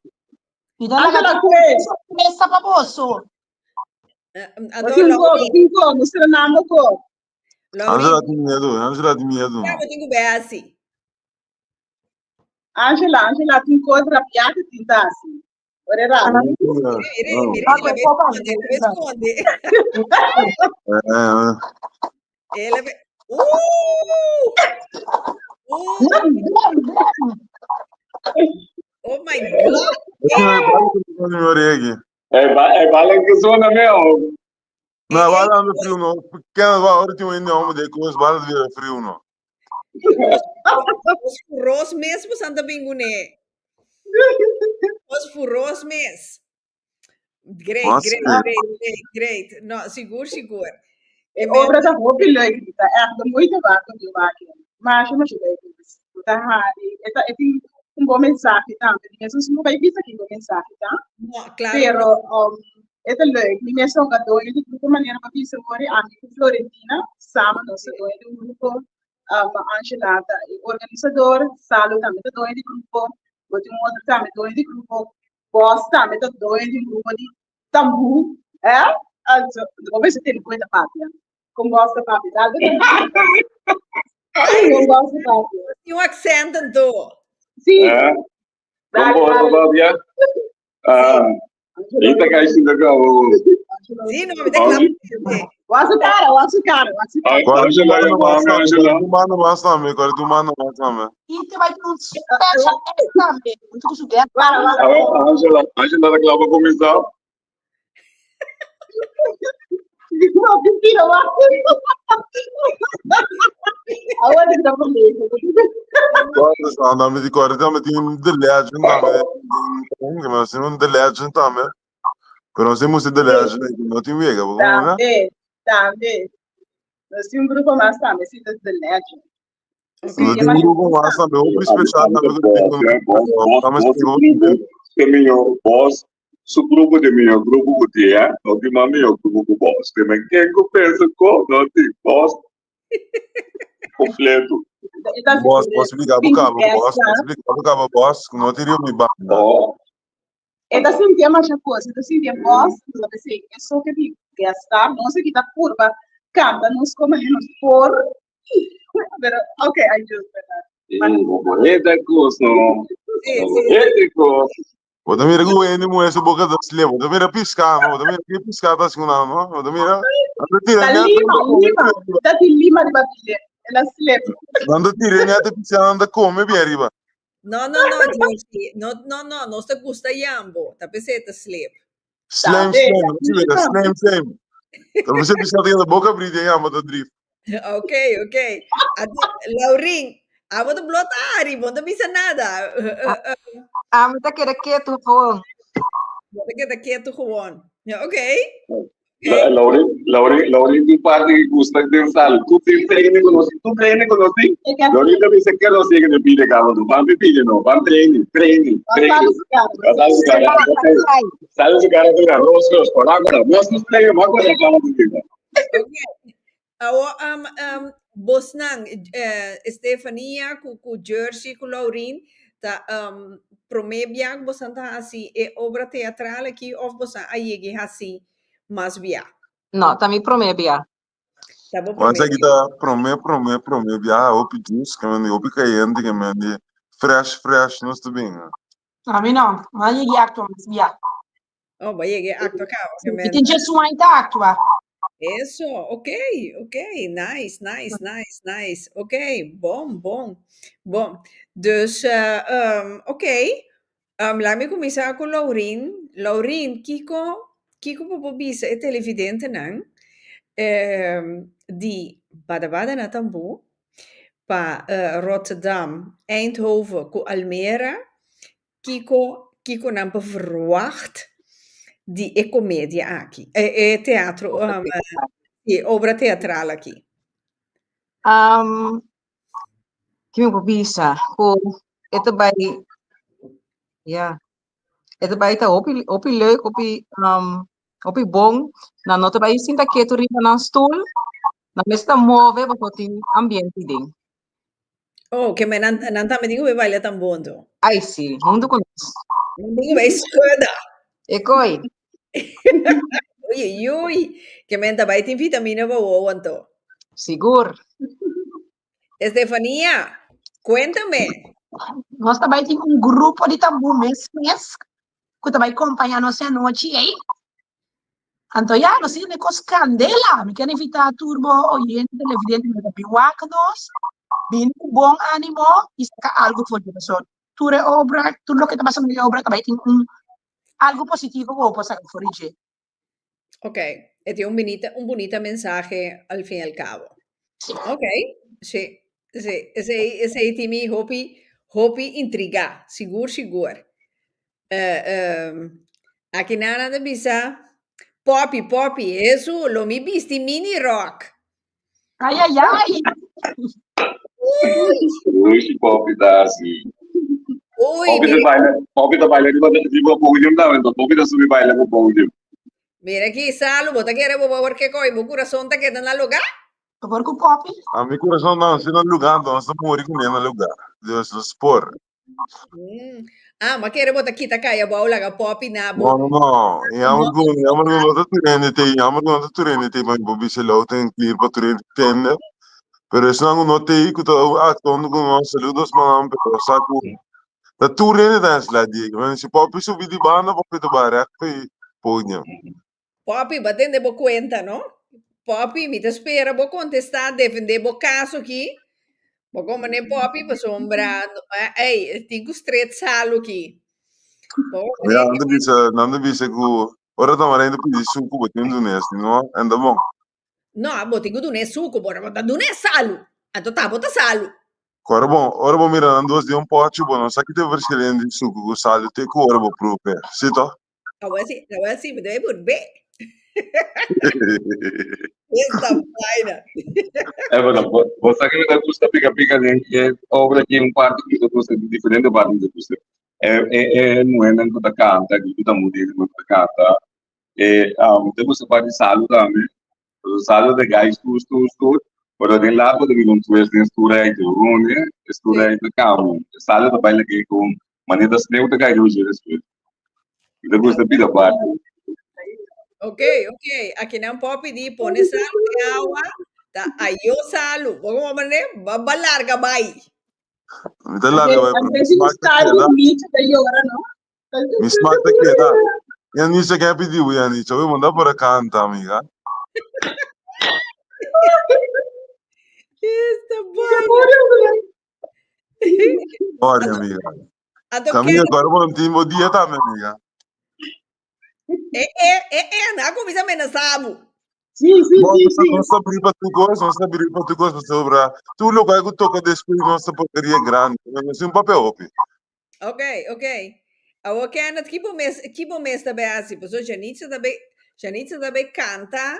Mi ta laga Angela, kue. sorpresa pa boso. Anto, Tin ko, Laurie, tin ko, mustra nan bo ko. Laurie, Angela tin miedu, Angela tin miedu. ya bo tin ku be hasi. Angela, Angela tin ko rapiá que tin ta hasi. Ora rapi. Mire, mire, mire, Ah, ela ko be ko ba? esconde, ela be esconde. Eh, Ela be Uh! Uh! Oh my God. Aqui. É, ba é bala que zona mesmo. Não, bala anda frio não. Pequeno, ba, ora tinha um homem de coisa, bala de vira frio não. Os furros mesmo, Santa Bingune. Os furros mes. Great, Nossa, great, que- great, great, great. No, sigur, sigur. E obra ta hopi leuk, Rita. Echt de moeite waard om te maken. Maar als je maar zo leuk is. Ta hari. E ta e tin un bon mensahe tambe. Mi mes no bai bisa ki bon mensahe ta. No, claro. Pero um, e ta leuk. Mi mes ta doño di grupo manera pa bisa wori ami ku Florentina. Samen nos ta doño di un grupo. Um, Angela ta e organisador. Salo tambe ta doño di grupo. Bo tin un otro tambe doño di grupo. Bos tambe ta doño di un grupo di tambú. Eh? Also, bo mester tene kuenta papia. Kon bos ta papia. Dal Kon bos ta papia. Tin un accent anto. Sí. Eh? Dale, Kon dale. bos ta papia? Ah, Rita kai sinta ka o. Sí, no, mi ta klap. Wak su cara, wak su cara, wak su cara. Agora tu Angela, manda mais mami, também, Angela. agora tu manda mais também, agora tu manda mais também. E te vai ter um special guest tambe. Junto ku su guest. Wara, wara. Ah, Angela, Angela ta kla pa kuminsá. No, mentira, wak. Awor di ta verlegen. Agora só, andame di corda, também tem The Legend também. Tem, mas tem um The Legend também. Pero não sei muito The Legend, não tem vega, como né? Tambe, tambe. Nos tin un grupo mas tambe, si, ta The Legend. Não tem um grupo mais também, outro especial também que tem. Bos, Também bos, grupo de meu, bos, su grupo de meu grupo ku ti, eh? No ti ma meu grupo ku bos. Te men ken ku pensa ko, no ti bos completo. Boss, posso explicar pro cabo, boss, posso explicar pro cabo, boss, não teria me banda. Oh, E ta sinti masha kos, e ta sinti bos, nos a pensé, e so ke di guest star, nos a kita purba kanta nos kome nos por. Pero, okay, I just verdad. eh, kos, no. Sí, sí. Borrete kos. Bota mira que o N moe su boca da sle, bota mira piscar, no, bota mira que piscar tá segunda, no, bota mira. Anda tira, Ta né? lima, lima, ta di lima riba bile, el a slip. Anda tira, né? Te piscar, anda come bem arriba. No, no, no, Georgie. No, no, no, nos ta gusta yambo. Ta peseta slip. Slam, Tambe, slam, no se mira, slam, slam. Então você piscar tem a boca abrida e ama da drift. Ok, ok. Laurin, abo ta blot ari, bo no ta bisa nada. Ah, mi ta keda ketu gewoon. Bo ta keda ketu gewoon. Ja, ok. Laurin, Laurin, Laurin tin parti ku gusta den sal. Tu tin training ku nos, tu training ku nos tin. Laurin ta bisa ke nos yega den pide kaba tu. Ban pide no, ban training, training, training. Sal su cara, sal su cara ku arroz, los corá, nos nos training, ma kora kaba tu tin. Ok. Awo um, um, bosnan eh, Estefania ku ku Jersey ku Laurin ta um, promé biak bosan ta hasi e obra teatral aki of bosan a yegi hasi mas bia? No, ta mi promé bia. Ta bo Mas promé aqui tá promé, promé, promé, bia, hopi juice, que me hopi caliente, que me fresh, fresh, não está bem. Ami no, m'a yegi aktua mas bia. Oh, bo a yegi aktua kaba, ke Mi men. tin djes un aña ta aktua. Eso, ok, ok, nice, nice, nice, nice. Ok, bon, bon, bon. Dus, eh, um, ok, um, laat mi kuminsá ku Laurin. Laurin, kiko, kiko bo por bisa e televidentenan em, di Bada Bada na Tambú pa eh, Rotterdam, Eindhoven ku Almere Kiko kiko nan por verwacht di e komedia aki, e e teatro, um, e obra teatral aki? Um, ki mi por bisa? Ku e ta bai, ya, e ta bai ta hopi, hopi leuk, hopi, um, hopi bon. Nan no ta bai sinta ketu riba nan stoel, nan mester ta move pasobra tin ambiente den. Oh, ke men nan, nan tambe tin ku bai baila tambondo. Ai si, huntu ku nos. Nan tin ku bai schudda. E koi. Ui, ui, ui. Ke men ta bai tin vitamina pa wowo anto. Sigur. Estefania, cuéntame. Nos ta bai tin un grupo di tambú mes mes ku ta bai kompañá nos e anochi ei. Anto ya, nos tin e kos kandela. Mi ker invitá tur bo oyente, televidente ku ta bin wak nos, bini ku bon ánimo i saka algu for di pasobra tur e obra, tur loke ta pasando den e obra ta bai tin un algu positivo ku bo por saka for di dje. Ok, e tin un bunita, un bunita mensahe al fin y al cabo. Sí. Ok, sí, sí, esei, esei tin mi hopi, hopi intrigá, sigur, sigur. Eh, ehm, aki nan a bisa, Poppy, Poppy, Hesu, lo mi bisti mini rok. Ai, ai, ai. Uy, Uy, Poppy ta así. uy, Poppy ta mira, baila, Poppy ta baila riba, riba podium tambe, entonces Poppy ta subi baila ku podium. mira aquí, Salu, bo ta kere bo por ke koi, bo corazón ta keda na lugar? Por ku Poppy? A mi corazón no, si na lugar, no, se muri ku na lugar. Dios los por. Mm. Ah, ma kere bo ta kita kaya bou laga popi na bo. No, no, no. Jammer ku, jammer ku no ta turende te, jammer ku no ta turende te, ma bo bisa loud and clear pa turende tende. Pero esnan ku no te ku ta actuando ku nos, saludos manan, pero sa ku ta turende ta esla di. Men si popi subi di banda, popi ta bai recht pa e podium. Poppy, bo a tende bo cuenta, no? Poppy, mi ta spera bo contesta, defende bo caso aki. Bo como ne Poppy, pasobra, ey, tin cu stret salu aki. Bo como Mira, ne nan ta bisa, nan ta bisa cu ora Tamarijn ta pidi sucu, bo tin dun'é, si no, enda bon. No, bo tin cu dun'é sucu, bo no ta dun'é salu. Anto ta bo ta salu. Ora bo, ora bo mira nan dos den un pochi, bo no sa ki ta e verschil di sucu cu salu te cu ora bo proef'é, si to? Awor sí, awor sí, mi debe volver. Esta vaina. É verdade. Você que me da gusta pica pica den e obra aqui um parte que me gusta de diferente parte me gusta. É é é mujer que ta canta, que ta mujer que ta canta. É um, te gusta parte salu também. Salu de guys tu tu tu. Pero den lato de un twist den stura e rune, stura e kamu. Salu ta baila aqui com Manera sneu ta kai riba dje despues. Mi ta gusta pida parti. Ok, ok. Akinan por pidi pone salu den awa, ta ayo salu. Bo como mane, ba ba larga bai. Mi ta larga bai, pero mi Antes smak ta salu keda. Micha ta yora, no? Mi smak ta keda. Yanisha ke a pidi bo, Yanisha? Bo manda por a kanta, amiga. Esta vaina. Sorry, amiga. Anto Camila, Kenneth, agora bom tem bom dia também, amiga. eh, eh, eh, eh, na começa a amenaçar bo. Sí, sí, Bom, sí, nós sí. nós abrir para tu coisa, nós abrir para tu coisa sobre tu lugar que toca destruir nossa porcaria grande. Nós um papel, hopi. Ok, ok. Awo Kenneth, ki bo mes, ki bo mes ta bay hasi? Paso Janitza ta bay, Janitza ta bay canta,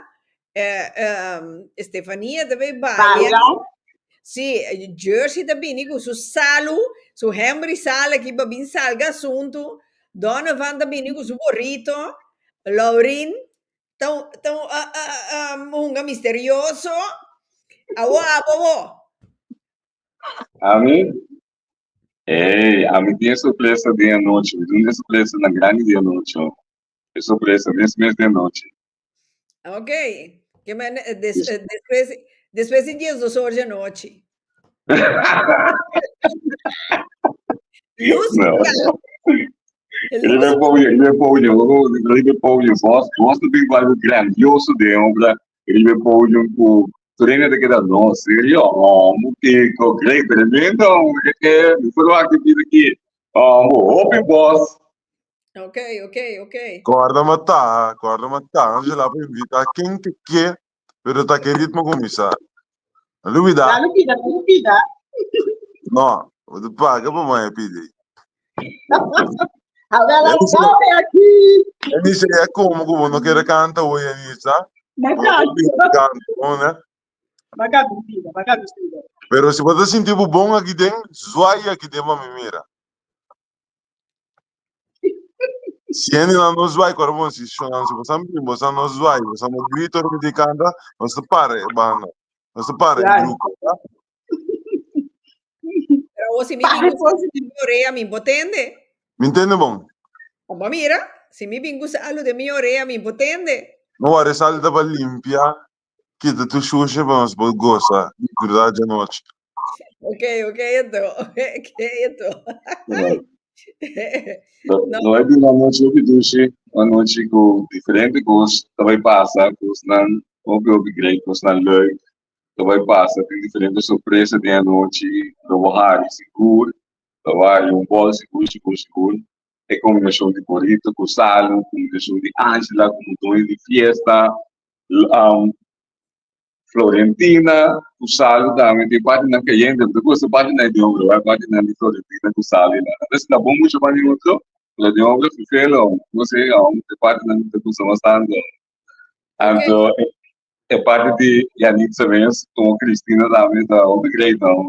eh, ehm, Estefania ta bay baila. Baila. Sí, Jersey ta bini ku su salu, su hembri sal aki pa bin salga asuntu. Donovan ta bini ku su borrito. Laurin ta un, ta un, ah, ah, ah, hunga misterioso. Awo abo bo. Ami? Ey, ami tin e sorpresa den anochi. Mi tin e sorpresa na grandi di anochi. E sorpresa mes mes di anochi. Ok. Ke men, eh, des, eh, despues, despues di 12 or di anochi. Luz No. kla. Riba Luz e podio, riba e podio, riba e podio. Vos, vos ta bin ku algo grandioso den obra. Riba e podium ku tur hende ta keda, no, serio? Oh, kiko, great, tremendo. Eh, mi verwacht di bida aki. Oh, hopi bos. Ok, ok, ok. Corda mata, corda mata. Angela pa invita ken ke ke, pero ta ke ritmo kumisa. No lubida. No lubida, no lubida. No, bo ta paga pa maya pidi. Awela, sabe aki. Anisa, ya como ku bo no kere kanta hoy, Anisa? Macaco. Kanta, no, ne? Macaco vida, macaco vida. Pero si bo ta sinti bo bon aki den, zwaai aki den pa mi mira. Si hendenan no zwaai, kor bon si shonnan si bosan bin, bosan no zwaai, bosan no grita ora mi tin kanta, nos ta para e banda, nos ta para e Claro. grupo, ya. Pero awor si mi Para bin ku positivo. mi orea mi por tende. Mi ntende bon? Bo mira, si mi bin ku salu den mi orea mi por tende. No wari sali ta pa limpia, kita tur shushe pa nos por gosa disfruta djanochi. Ok, ok, anto. Ok, anto. No, no e bira anochi hopi dushi, un anochi ku diferente kos ta bai pasa, kosnan hopi hopi great, kosnan leuk ta bai pasa, tin diferente sorpresa den anochi, lo bo hari sigur, lo bo hari un bòl sigur sigur sigur. E kombinashon di burrito ku salu, kombinashon di Angela komo doño di fiesta, Florentina ku salu tambe tin partinan kayente, mi ta gusta partinan di hombre, wak partinan di Florentina ku salu i nan. Entonces ta bon mucho mas di otro, pero di hombre fifelo, no sé, e partinan mi ta gusta mas tanto. Anto e parti di Yanitza mes komo Cristina tambe ta hopi great no,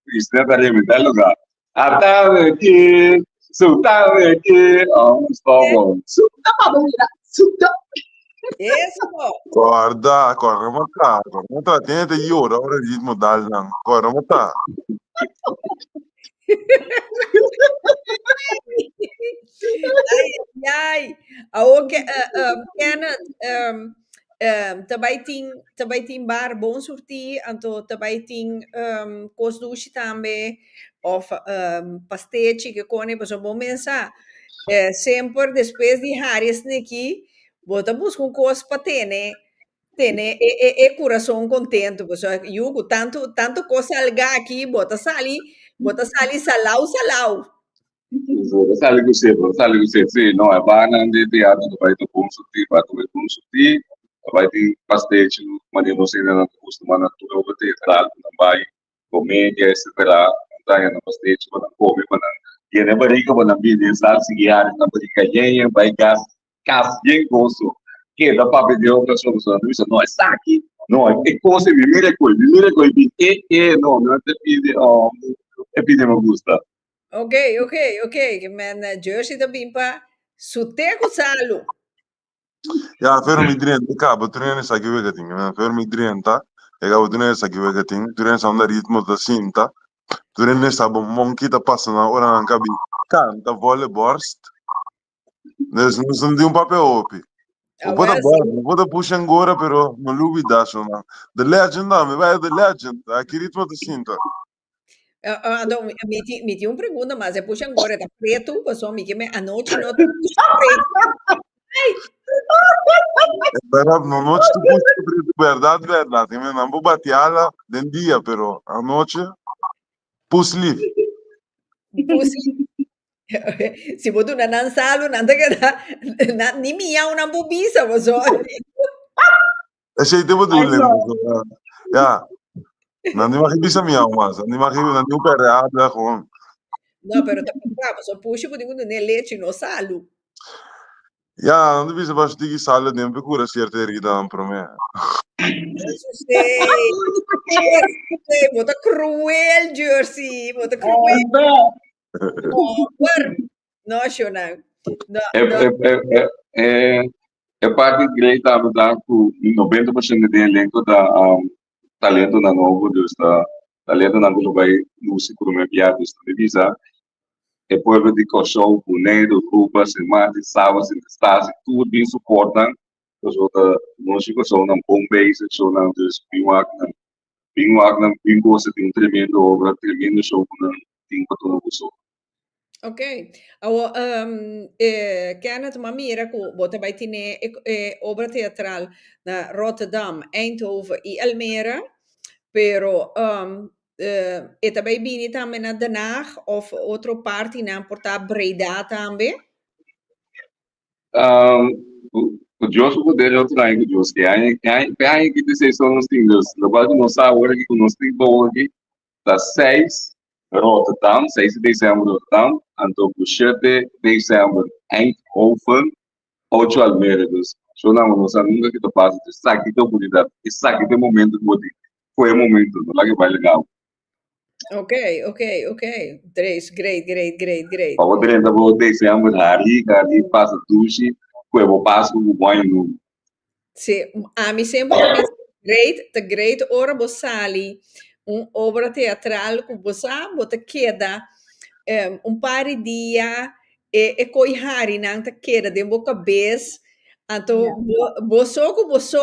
Cristina ta rebenta e lugar. Atame aki, sutame aki, oh, stop oh. Suta pa bo mira, suta. Eso. Corda, corda mata, corda mata. Tiene te llora ora ritmo dal nan. Corda mata. Ai, ai. Awo ke, eh, um, Kenneth, um, um, ta bai tin, ta bai tin bar bon surtí, anto ta bai tin um, kos dushi tambe, of um, pastechi ke kone, pasobra bo mensa, eh, semper despues di hari esneki, bo ta buska un kos pa tene, tene e, e, e kurason kontentu, pasobra yu ku tantu, tantu kos salga aki, bo ta sali, bo ta sali salau salau. Bo sali ku sed, bo sali ku sed. Sí, no, e barnan di teatro ta bai ta bon surtí, bai ta bai bon surtí, ta bai tin pastechi, manera nos hendenan ta kustumá na tur obra teatral ku nan bai, komedia, etsetera, nan ta haña nan pastechi pa nan kome, pa nan yena e barika, pa nan bini e sal sigui hari nan barika yen yen, bai gas kas yen goso, keda papia di obra so, pasobra nan ta bisa, no, esaki, no, e kos ei, mi mira e koi, mi mira e koi, mi e, e, no, nan ta pidi, oh, e pidi mi gusta. Ok, ok, ok. Ke men eh, Jersey ta bin pa su te ku salu. Ja, pero mi drenta kaba tur hende sa ki wega tin. Pero mi drenta, e kaba tur hende sa ki wega tin. Tur hende sa unda ritmo ta sinta. Tur hende sa bo mon ki ta pasa nan ora nan kabi kanta volleyborst. Dus nos no tin un papia hopi. Ah, Bo por ta wel, bòrda, sí. bo por ta pusha angora, pero no lubida so nan. The legend tambe, bai the legend. Aki ritmo ta sinta. Anto, mi tin, mi tin un pregunta mas. E pusha angora ta pretu, pasobra mi ke me anochi no ta pusha pretu. Ai! Pero no noche tu pusha pretu, verdad, verdad. I men, nan por bati ala den dia, pero anochi, pus lif. Pus lif. Si bo duna nan salu, nan ta keda, nan, ni miau nan por bisa, pasobra. Esei te Ai, bedoeling. no. Ja. Nan ni mag bisa miau mas. Nan ni mag nan ni un perde habla gewoon. No, pero ta papá, paso pushi bo tin ku dune lechi, no salu. Ja, nan ta bisa bashi tiki salu den pe kura sierto heridanan promé. Eso sí. Eso sí. Bo ta cruel, Jersey. Bo ta cruel. Anda. Pober. No, Shonan. No, E, no. e, e, e, e, e parti great tambe ta ku 90% di elenko ta um, talentonan nobo, dus ta talentonan ku lo bai lusi promé bia, dus ta mi bisa e pueblo di Kòrsou, Boneiru, Aruba, Sint Maarten, Saba, Sint Eustatius, tur bin support nan, pasobra ta nos di Kòrsou nan bon bezig, so nan dus bin wak nan, bin wak nan, bin gosa di un tremendo obra, tremendo show ku nan tin pa tuma boso. Ok. Awo, um, eh, Kenneth, ma mira ku bo ta bai tine e, e obra teatral na Rotterdam, Eindhoven i Almere, pero um, eh, e ta bai bini tambe na Den Haag of otro partinan por ta Breda tambe? Um, ku Dios su poder otro aña ku Dios ke aña, aña, pe aña ki te seis nos tin dus, lo cual ku nos sa awor aki ku nos tin pa awor aki, ta 6 Rotterdam, 6 di december Rotterdam, anto ku 7 december Eindhoven, 8 Almere. Dus, so nan no sa nunca ki ta pasa. Esaki ta oportunidad, esaki ta e momento ku bo tin. Foi e momento, no laga e bai legal. Ok. Tres, great, great, great, great. Pa bo drenta bo december hari, hari pasa dushi, ku e bo Pasku ku bo aña nobo. Sí, ami semper ta bisa great, ta great ora bo sali un obra teatral ku bo sa bo ta keda un par di dia e e koi harinan ta keda den bo kabes. Anto bo bo so ku bo so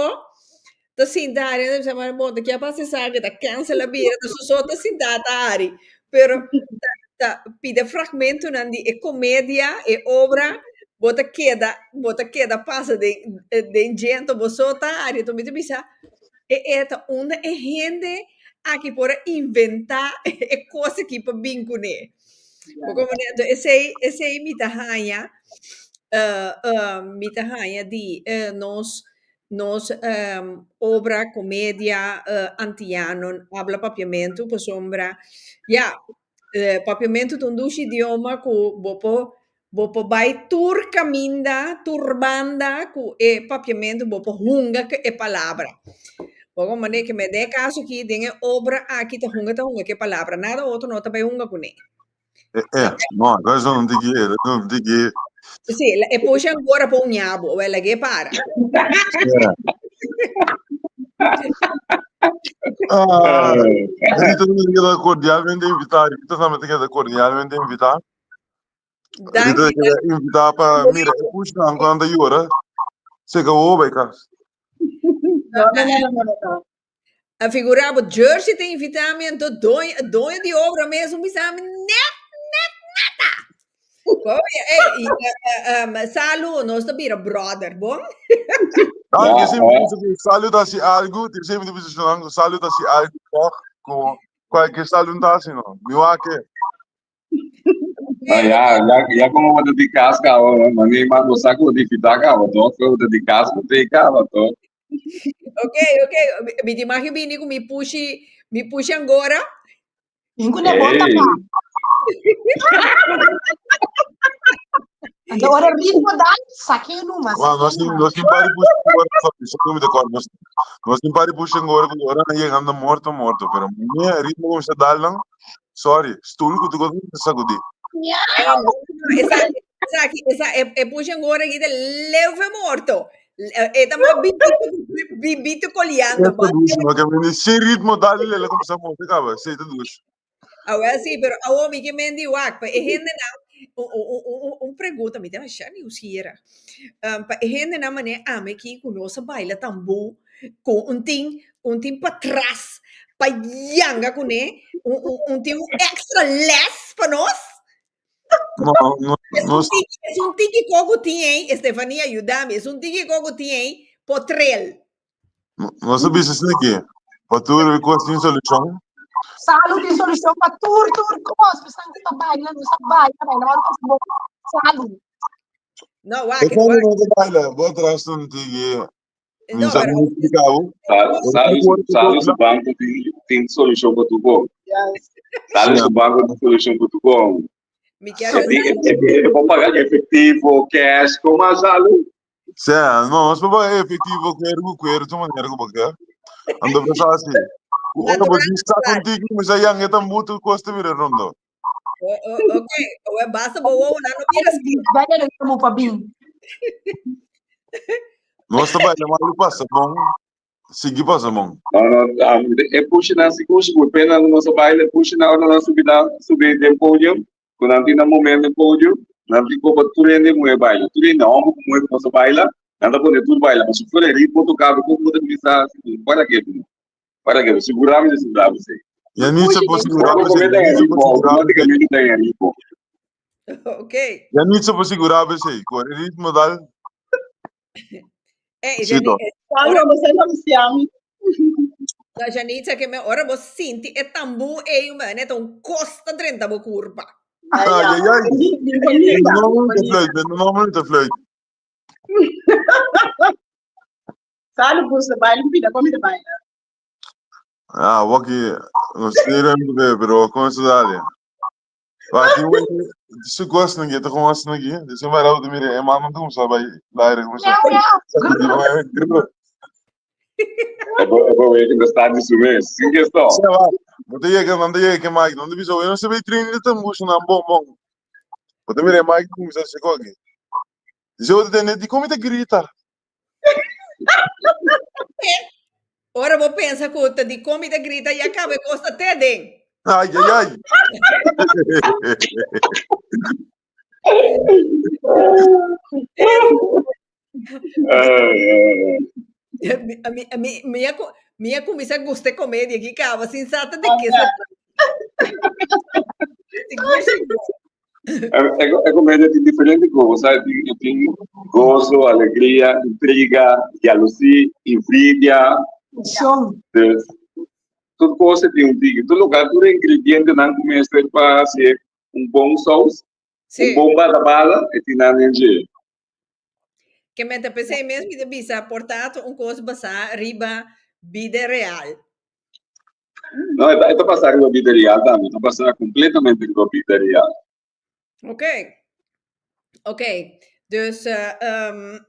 ta sinta ari ta bisa mari bon ta kia pasa esaki ta cancel a bira ta su so ta sinta ta ari pero ta ta pida fragmentonan di e comedia e obra bo ta keda bo ta keda pasa den den dje anto bo so ta ari anto mi ta bisa e e ta unda e hende aki por a inventa e kos aki pa bin kuné. Bo comprende? Anto esei esei mi ta haña mi ta haña di nos nos obra comedia antiano habla papiamentu pasobra ya papiamentu ta un dushi idioma ku bo por bo por bai tur kaminda tur banda ku e papiamentu bo por hunga ku e palabra. Bo comprende? Ke men den e kaso aki den e obra aki ta hunga ta hunga ku e palabra nada otro no ta bai hunga kuné. Eh, eh, no, eso no te quiere, no te quiere. Sí, e pusha agora pa un ñabo, o ela que para. Yeah. Ah, Rita te queda cordialmente invitada. Rita también te queda cordialmente invitada. Rita te queda invitada para, mira, e pusha cuando llora, se acabó, bij cas. No, no, no, no, no, no. A figura bo Jersey ta invita mi anto doño, doño di obra mesmo bisa mi net net nada. Oye, ey, y, um, Salu, nos ta bira brother, bon? Ah, yo siempre pienso que Salu ta hasi algo, yo siempre pienso que Salu ta hasi algo, toch? Como cualquier Salu no ta hasi, no. Mi wak ke. Ah, ya, ya, ya como bo ta di cas caba, mami ma bo sa cu di fita caba, toch? Bo ta di cas bo te caba, toch? Ok, ok. Mi ti mag bini cu mi pushi, mi pushi angora. Ningún ne bota pa. Anto ora ritmo dal, saque numa. Wa, nos tin, nos tin pari pushi angora, sorry, sorry mi te corta. Nos, nos tin pari pushi angora cu ora nan yega anda morto, morto. Pero mi ritmo cu mi sa dal nan, sorry, stoel cu tu cosa ta sacudi. Esaki, esaki, esa, e, e pushi angora aki ta leve morto. E ta mas bibito, bibito coleando. Esta dushi, no ke meni sin ritmo dal lele como sa morto caba, sei ta dushi. Awel sí, pero awo mi ke mendi wak, pa e hendenan, un, un, un, un pregunta, mi ta masha nieuwsgierig. Um, pa e hendenan manera ami aki ku nos a baila tambú ku un tin, un tin patras pa yanga kuné, un, un, un tin un extra les pa nos. No, no, Es no. un tiki, es un tiki koko tin ei, Estefania, ayudami, es un tiki koko tin ei, potrel. Nos a bisa asina ki, pa tur kos tin solushon. Salu tin solushon pa tur tur kos. Esnan ku ta baila, nos ta baila, baila ora kos bon. Salu. No, wak, E wak. no ta baila, bo atras un tiki. Mi No, sa pero mi explica bo. Salu, salu su banco tin, tin solushon pa tur kos. Yes. Salu su banco tin solushon pa tur kos. mi kier E, e, e, e por paga efectivo, cash, como Salu? Sea, no, nos por paga efectivo, cuero cu cuero, tu manera cu bo ke. Ando pensa asi. Ku ora bo di sa contigo, mi sa yang e tambuto costa mira rondo. Ok, oe basta bo wowo nan no bira skin. Baila de como pa bin. Nos ta baila malu pasa bon, sigui pasa bon. No, no, um, e pushi nan sigur, sigur. Pena nos a baila, e pushi nan ora nan subi nan, subi den podium, ku nan tin nan momento den podium, nan tin kopa tur hende muhe baila. Tur hende, homber ku muhe ku nos a baila, nan ta pone tur baila. Pasobra fuera e ritmo toka, bo komo bo ta kuminsá, para ke bo. Para ke bo, sigurá mi ta sigurá bo esei. Yanitza por sigurá Ora bo esei, bo ta Yanitza por ritmo, sigurá bo esei. automáticamente ta en ritmo. Ok. Yanitza por sigurá bo esei, ku e ritmo dal. Eh, Sí, to. Salu, bo sa anunciami. Da Janitza que me ora bo sinti e tambú ei un net un costa drenta bo curpa. Ai, ai, ai. Bonita. No momento fluit, no momento fluit. Salu, gusta baila, pida comida baila. Ah, waki, no sé pero con eso dale. Aqui o su gosto não guia, com gosto não guia. Deixa eu vai lá, mire, é mal não começar vai lá, ele começou. É bom, é que está de sumir, sim que está. Não te chega, não te chega, Mike, não te bisa, eu não sei bem treino de tambucho não, bom, bom. Bote mire, Mike, começou a chegar aqui. Diz eu te de como te grita. Ora bo pensa ku ta di komi ta grita ya kabe kosta te den. Ai, ai, ai. Mi, mi, mi, a, mi a kuminsá gusta e komedia aki kaba sin sa ta de ke se Sigur, sigur. E komedia tin diferente kos, sa? E tin gozo, alegria, intriga, jalusí, envidia. Tension. Dus, tur kos e tin un tiki. Tur loke, tur ingredientenan ku mester pa hasi un bon sous, un bon bada-bada, e tin nan den dje. Ke men ta p'esei mes mi ta bisa por ta un kos basá riba bida real. No, e ta, e ta basá riba bida real tambe. E ta basá kompletamente riba bida real. Ok. Ok. Dus uh, um,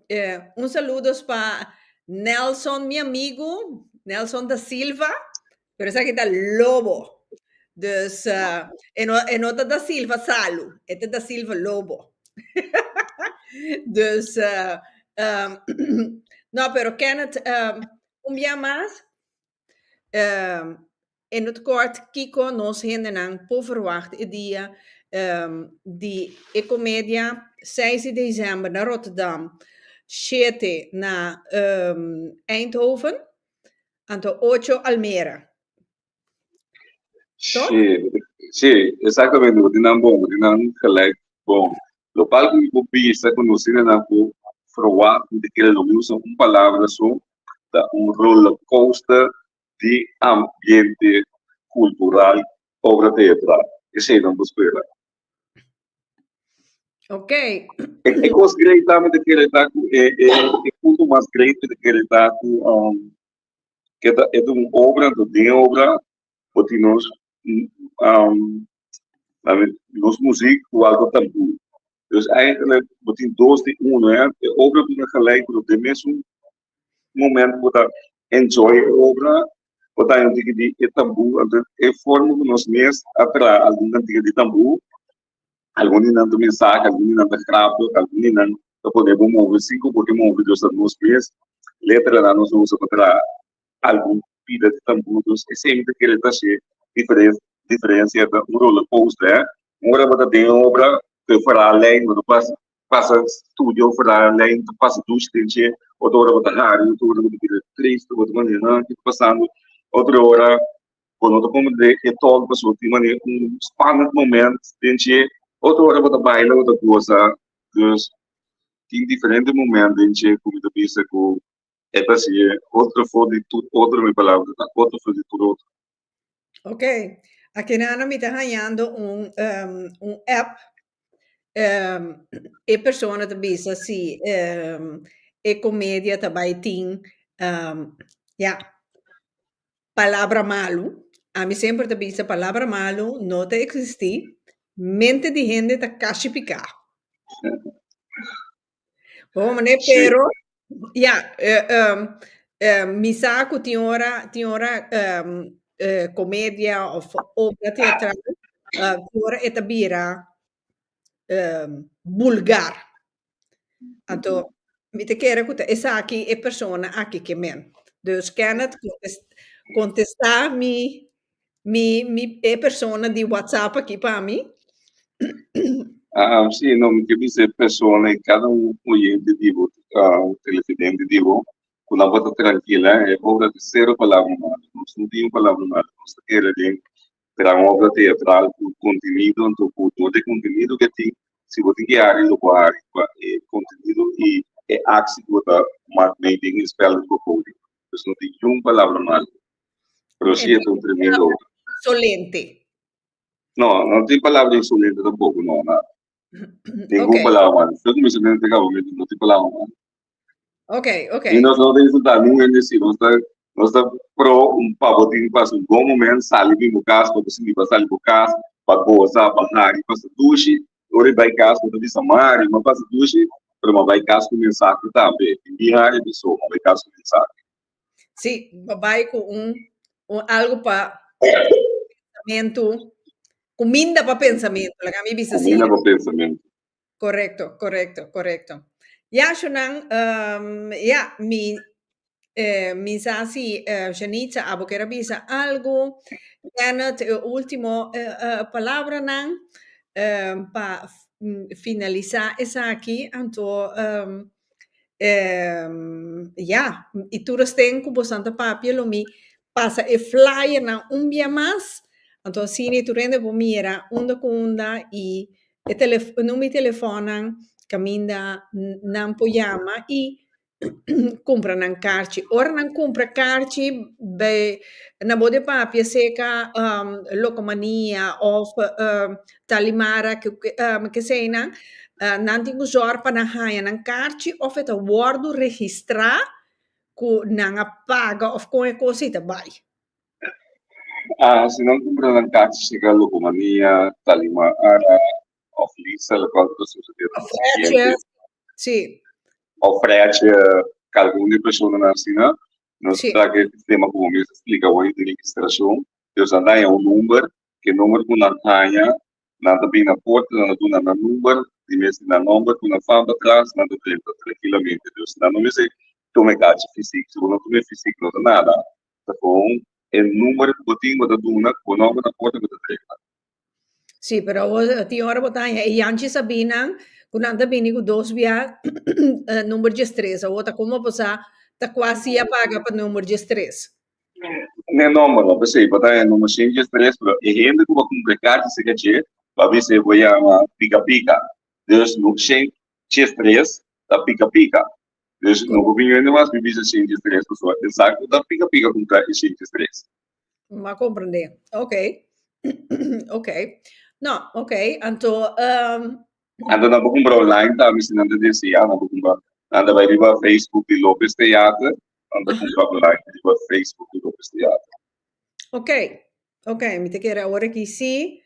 eh, un saludos pa Nelson, mi amigo, Nelson da Silva, pero esaki ta Lobo. Dus uh, e, no, e no ta da Silva Salu, e ta da Silva Lobo. dus, uh, um, no, pero Kenneth, um, un bia mas, um, in het kort, kiko nos hendenan por verwacht e dia um, di e komedia 6 di december na Rotterdam, 7 na um, Eindhoven, anto 8 Almere. Toch? Sí, sí, exactamente. Bo tin nan bon, bo tin nan gelijk bon. Lokual ku mi por bisa ku nos hendenan por verwacht di kere lo mi usa un palabra so, ta un rollercoaster di ambiente kultural, obra teatral. Esei nan por spera. Ok. E kos great tambe ta kere ta ku e e e punto mas great ta kere ta ku um, ke ta e ta un obra, anto den e obra bo tin nos um, nos muziek ku algo tambú. Dus eigenlijk bo tin dos di uno, hè. E obra bira gelijk, pero den mesun momento bo ta enjoy e obra, bo ta haña un tiki di e tambú. Anto e forma ku nos mes a traha algun kantika di tambú, algun di nan ta mensahe, algun di nan ta grappig, algun di nan ta pone bo move sin ku bo ke move, dus ta nos mes letranan nos a usa pa traha algun pida di tambú. Dus esei mi ta kere ta haci diferencia ta un roller coaster, hè. Un ora bo ta den e obra, ku e verhaallijn, bo ta pasa pasa studio verhaallijn, ta pasa dushi den dje, otro ora bo ta hari, otro ora bo ta bira tristu, bo ta manera nan ki ta pasando, otro ora bo no ta comprende e tòg pasobra tin manera un spannend moment den dje, otro ora bo ta baila, bo ta goza, dus tin diferente moment den dje ku mi ta bisa ku e ta hasié otro for di tur otro, mi palabra ta otro for di tur otro. Ok, akinano mi ta hañando un, um, un app. Um, e persona ta bisa si um, e komedia ta bai tin um, ja, palabra malu. Ami semper ta bisa palabra malu no ta eksistí. Mente di hende ta kashi piká. Bon, meneer, Sí. pero ja, eh, um, eh, mi sa ku tin ora, tin ora um, eh, komedia of obra teatral, eh, tin ora e ta bira um, bulgar. Anto, mi ta kere ku ta esaki e persona aki ke men. Dus Kenneth, kontest, kontestá mi Mi, mi, e persona di WhatsApp aki pa mi. Ah, sí, no, mi ke bisa e persona i kada un oyente di bo, ah, televidente di bo, ku nan por ta trankila, e obra ta sero palabra malo. Nos no tin un palabra malo, nos ta kere den gran obra teatral ku kontenido, anto ku dor di e kontenido ke tin, si bo tin ke hari lo bo hari pa e kontenido i e aksi ku bo ta mak mei den e spèl di bo podium. Pues no tin niun palabra malo. Pero sí, es un tremendo. Insolente. No, no tin palabra insolente tampoco, no, nada. Ningún okay. palabra malo. Yo comienzo a tener no tin palabra malo. Ok, ok. Y nos no ta insultar ningún hende si nos ta nos ta pro un pa bo tin pasa un bon moment, sali di bo cas, pa bo sinti pa sali bo cas, pa goza, pa hari, pasa dushi. Ora bai cas, bo ta bisa mari, ma pasa dushi, pero ma bai cas cu mensahe tambe. Tin di hari so, ma bai cas cu mensahe. Sí, bo bai ku un, un algo pa pensamentu, kuminda pa pensamentu, laga mi bisa Kuminda pa pensamentu. Korekto, korekto, korekto. Ya, Shunan, um, ya, mi, eh, mi sa si eh, Janitza abo kier a bisa algo. Kenneth, e último eh, eh, palabranan eh, pa finalisá esaki. Anto, um, Ya, i tur esten ku bosan ta papia lo mi pasa e flyernan un bia mas, anto asina tur hende por mira unda ku unda i e telef number di telefònnan kaminda nan por yama i kumpra nan karchi. Ora nan kumpra karchi be nan bo de papia seka Locomania òf Talimara keseinan nan tin ku zòrg pa nan haña nan karchi òf e ta wòrdu registrá ku nan a paga òf kon e kos ei ta bai. Ah, si nan kumpra nan karchi seka Locomania, Talimara òf Lisa lokual ku ta susedé ta Òf siguiente. Fretje, sí. Òf Fretje, kalkun di personanan asina, nos Sí. ta ke sistema ku bo mes a splika awor di registrashon, dus nan ta haña un number, ke number ku nan haña, nan ta bini na porta, nan ta duna nan number, di mes di nan nomber ku nan fam patras, nan ta drenta trankilamente. Dus nan no mester tuma e kachi fisik, si bo no tuma e fisik no ta nada, ta kon e number ku bo tin bo ta duna ku bo nomber na porta bo ta drenta. Sí, pero awor tin ora bo ta haña e Yanchi Sabinan ku nan ta bini ku dos bia number diestres. Awor ta komo bo sa ta kua si a paga pa number diestres. Ne nomber no, p'esei bo ta haña number shen diestres, pero e hende ku bo a kumpra e karchi serka dje bo a bisa bo yama Pika Pika. Dus no shen diestres ta Pika Pika. Dus no por bini hende mas mi bisa shen diestres pasobra e sa ku ta Pika Pika kumpra e shen diestres. M'a comprende. Ok. Ok. No, ok. Anto, um, Anto nan por kumpra online tambe si nan ta desea, nan por kumpra. Nan ta bai riba Facebook di Lopez Theater, nan ta kumpra online riba Facebook di Lopez Theater. Ok. Ok, mi ta kere awor aki si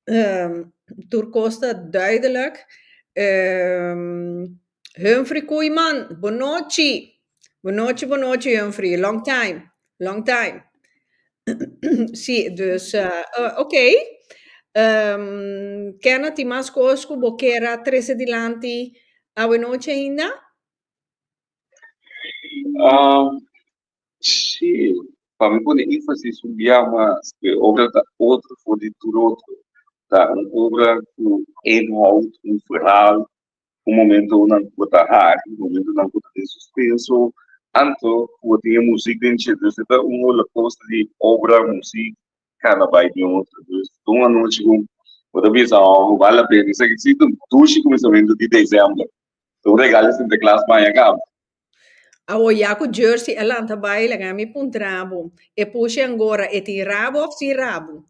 um, tur kos ta duidelijk. Um, Humphrey Koeiman, bonochi. Bonochi, bonochi Humphrey. Long time, long time. Sí, dus uh, uh, oké. Um, Kenneth, tin mas kos ku bo kier a trese dilanti awe nochi ainda? Um, sí, pa mi pone énfasis un bia mas, ku e obra ta otro for di tur otro. Ta un obra ku inhoud, un verhaal, un momentonan ku bo ta hari, momentonan ku ta den suspenso, anto ku bo tin e muzik den dje. Dus e ta un holokosto di obra, muzik, kana bai den otro. Dus ta un anochi ku bo ta bisa, oh, bal la pena. Esaki si ta un dushi kuminsamentu di desèmber. Ta un regalo di Sinterklaas maña kaba. Awor ya ku Jersey a lanta bai laga mi puntra bo, e pushi angora e tin rabu of sin rabu?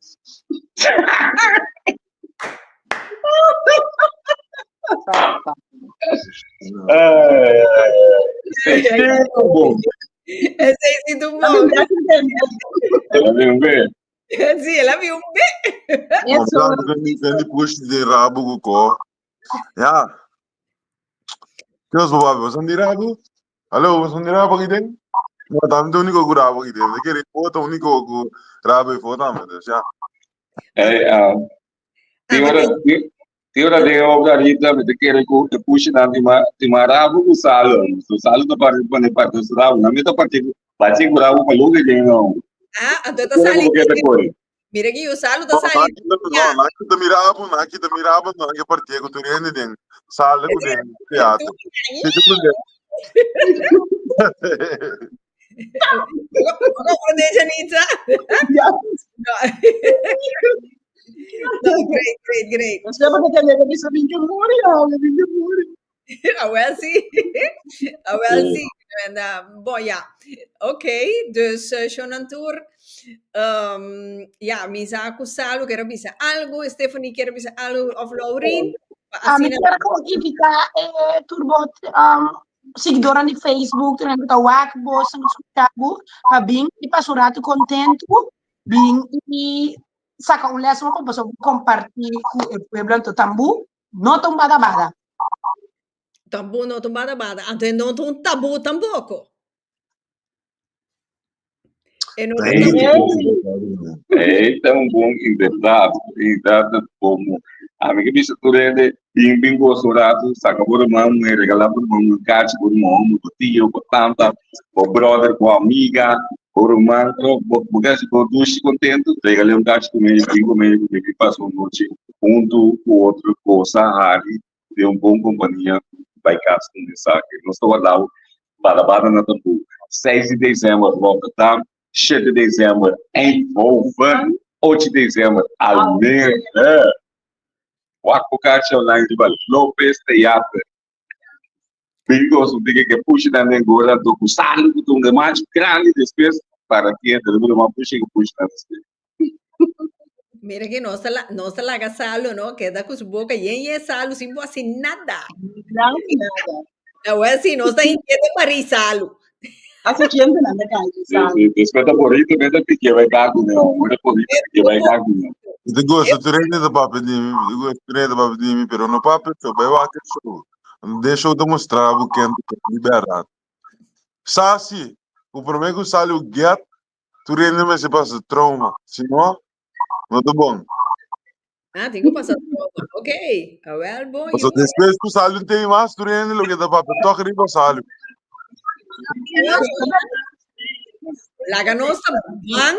Esei si ta un bon. Sí, el a bin un be. Eso. Pushi den rabu ku ko. Ja. Dios bo papi, boso mira algo? Hallo, boso mira algo aki den? No, tambe ta único ku rabo aki den. Mi kere foto único ku rabo e foto tambe, dus ja. Hey, tin ora, tin ora den obra Rita, mi ta kere ku e pushinan tin ma, tin ma rabo ku salo. So salo ta parti pone parti su rabo. Nan mi ta parti bachi ku rabo pa loke den no. Ah, anto ta sali. Mira ki Salu ta sali. No, nan kita mira bo, nan kita mira bo, nan ke partia ku tur hende den sala ku den teatro. Comprende, Janita? Ja. No. No, great, great, great. Mas lembra que ele bisa binti muri, ah, binti muri. Ah, wel sí. Ah, wel sí. En, bon, ja. Oké, dus uh, Shonantur, um, ja, mi sa ku Salu kier bisa algo, Stephanie kier bisa algo, of Laurien. Ah, mi kier gewoon invita eh, turbo um, seguidora di Facebook, tur hende ta wak bo, san escucha bo, pa bin y pasa un rato contento, bin y saca un les pa paso comparti cu e pueblo anto tambu No ta un bada bada. Tambú no ta un bada bada. Anto e no ta un tabú tampoco. E no ta un tabú. Ei ta un bon inderdaad. Inderdaad como ami ke bisa tur hende bin bin gosa un rato saka bo ruman muher regala bo ruman un kachi bo ruman homber bo tio bo tanta bo brother bo amiga bo ruman bo bo ke hasi bo dushi contento regale un kachi ku medio bin ku medio ku bin pasa un nochi huntu ku otro gosa hari den un bon kompania. bai kas ku un mensahe. Nos ta warda bo bada bada na Tambú. Seis di desèmber Rotterdam, shete desèmber Eindhoven, ocho desèmber Almere. Wak bo kachi online riba Lopez Theater. Bingo su tigre ke pushi nan den gol anto ku salu ku ta un remachi grandi despues para tienda lo mira pushi ke pushi nan despues. Mira que nos ta, nos ta laga salu, no? Queda ku su boca yen yen salu sin bo hasi nada. Nada, nada. Awel si, nos ta inquieta Marie salu. Hace tiempo nan ta kai Sí, salu. sí, después ta borito meta pique bai gagu ne, ora borito pique bai gagu ne. Mi ta gosta tur hende ta papia di mi, mi ta gosta tur hende ta papia di mi, pero no papia so, bai wak e show. Den show ta mustra bo ken ta ken di bèrdat. Sa si, ku promé ku sali u get, tur hende mester pasa trauma, si no, no ta bon. Ah, tin ku pasa trauma. Ok. Awel, bon, Paso yu. despues ku sali un tei mas, tur hende loke ta papia tòg riba sali. Laga nos ta ban,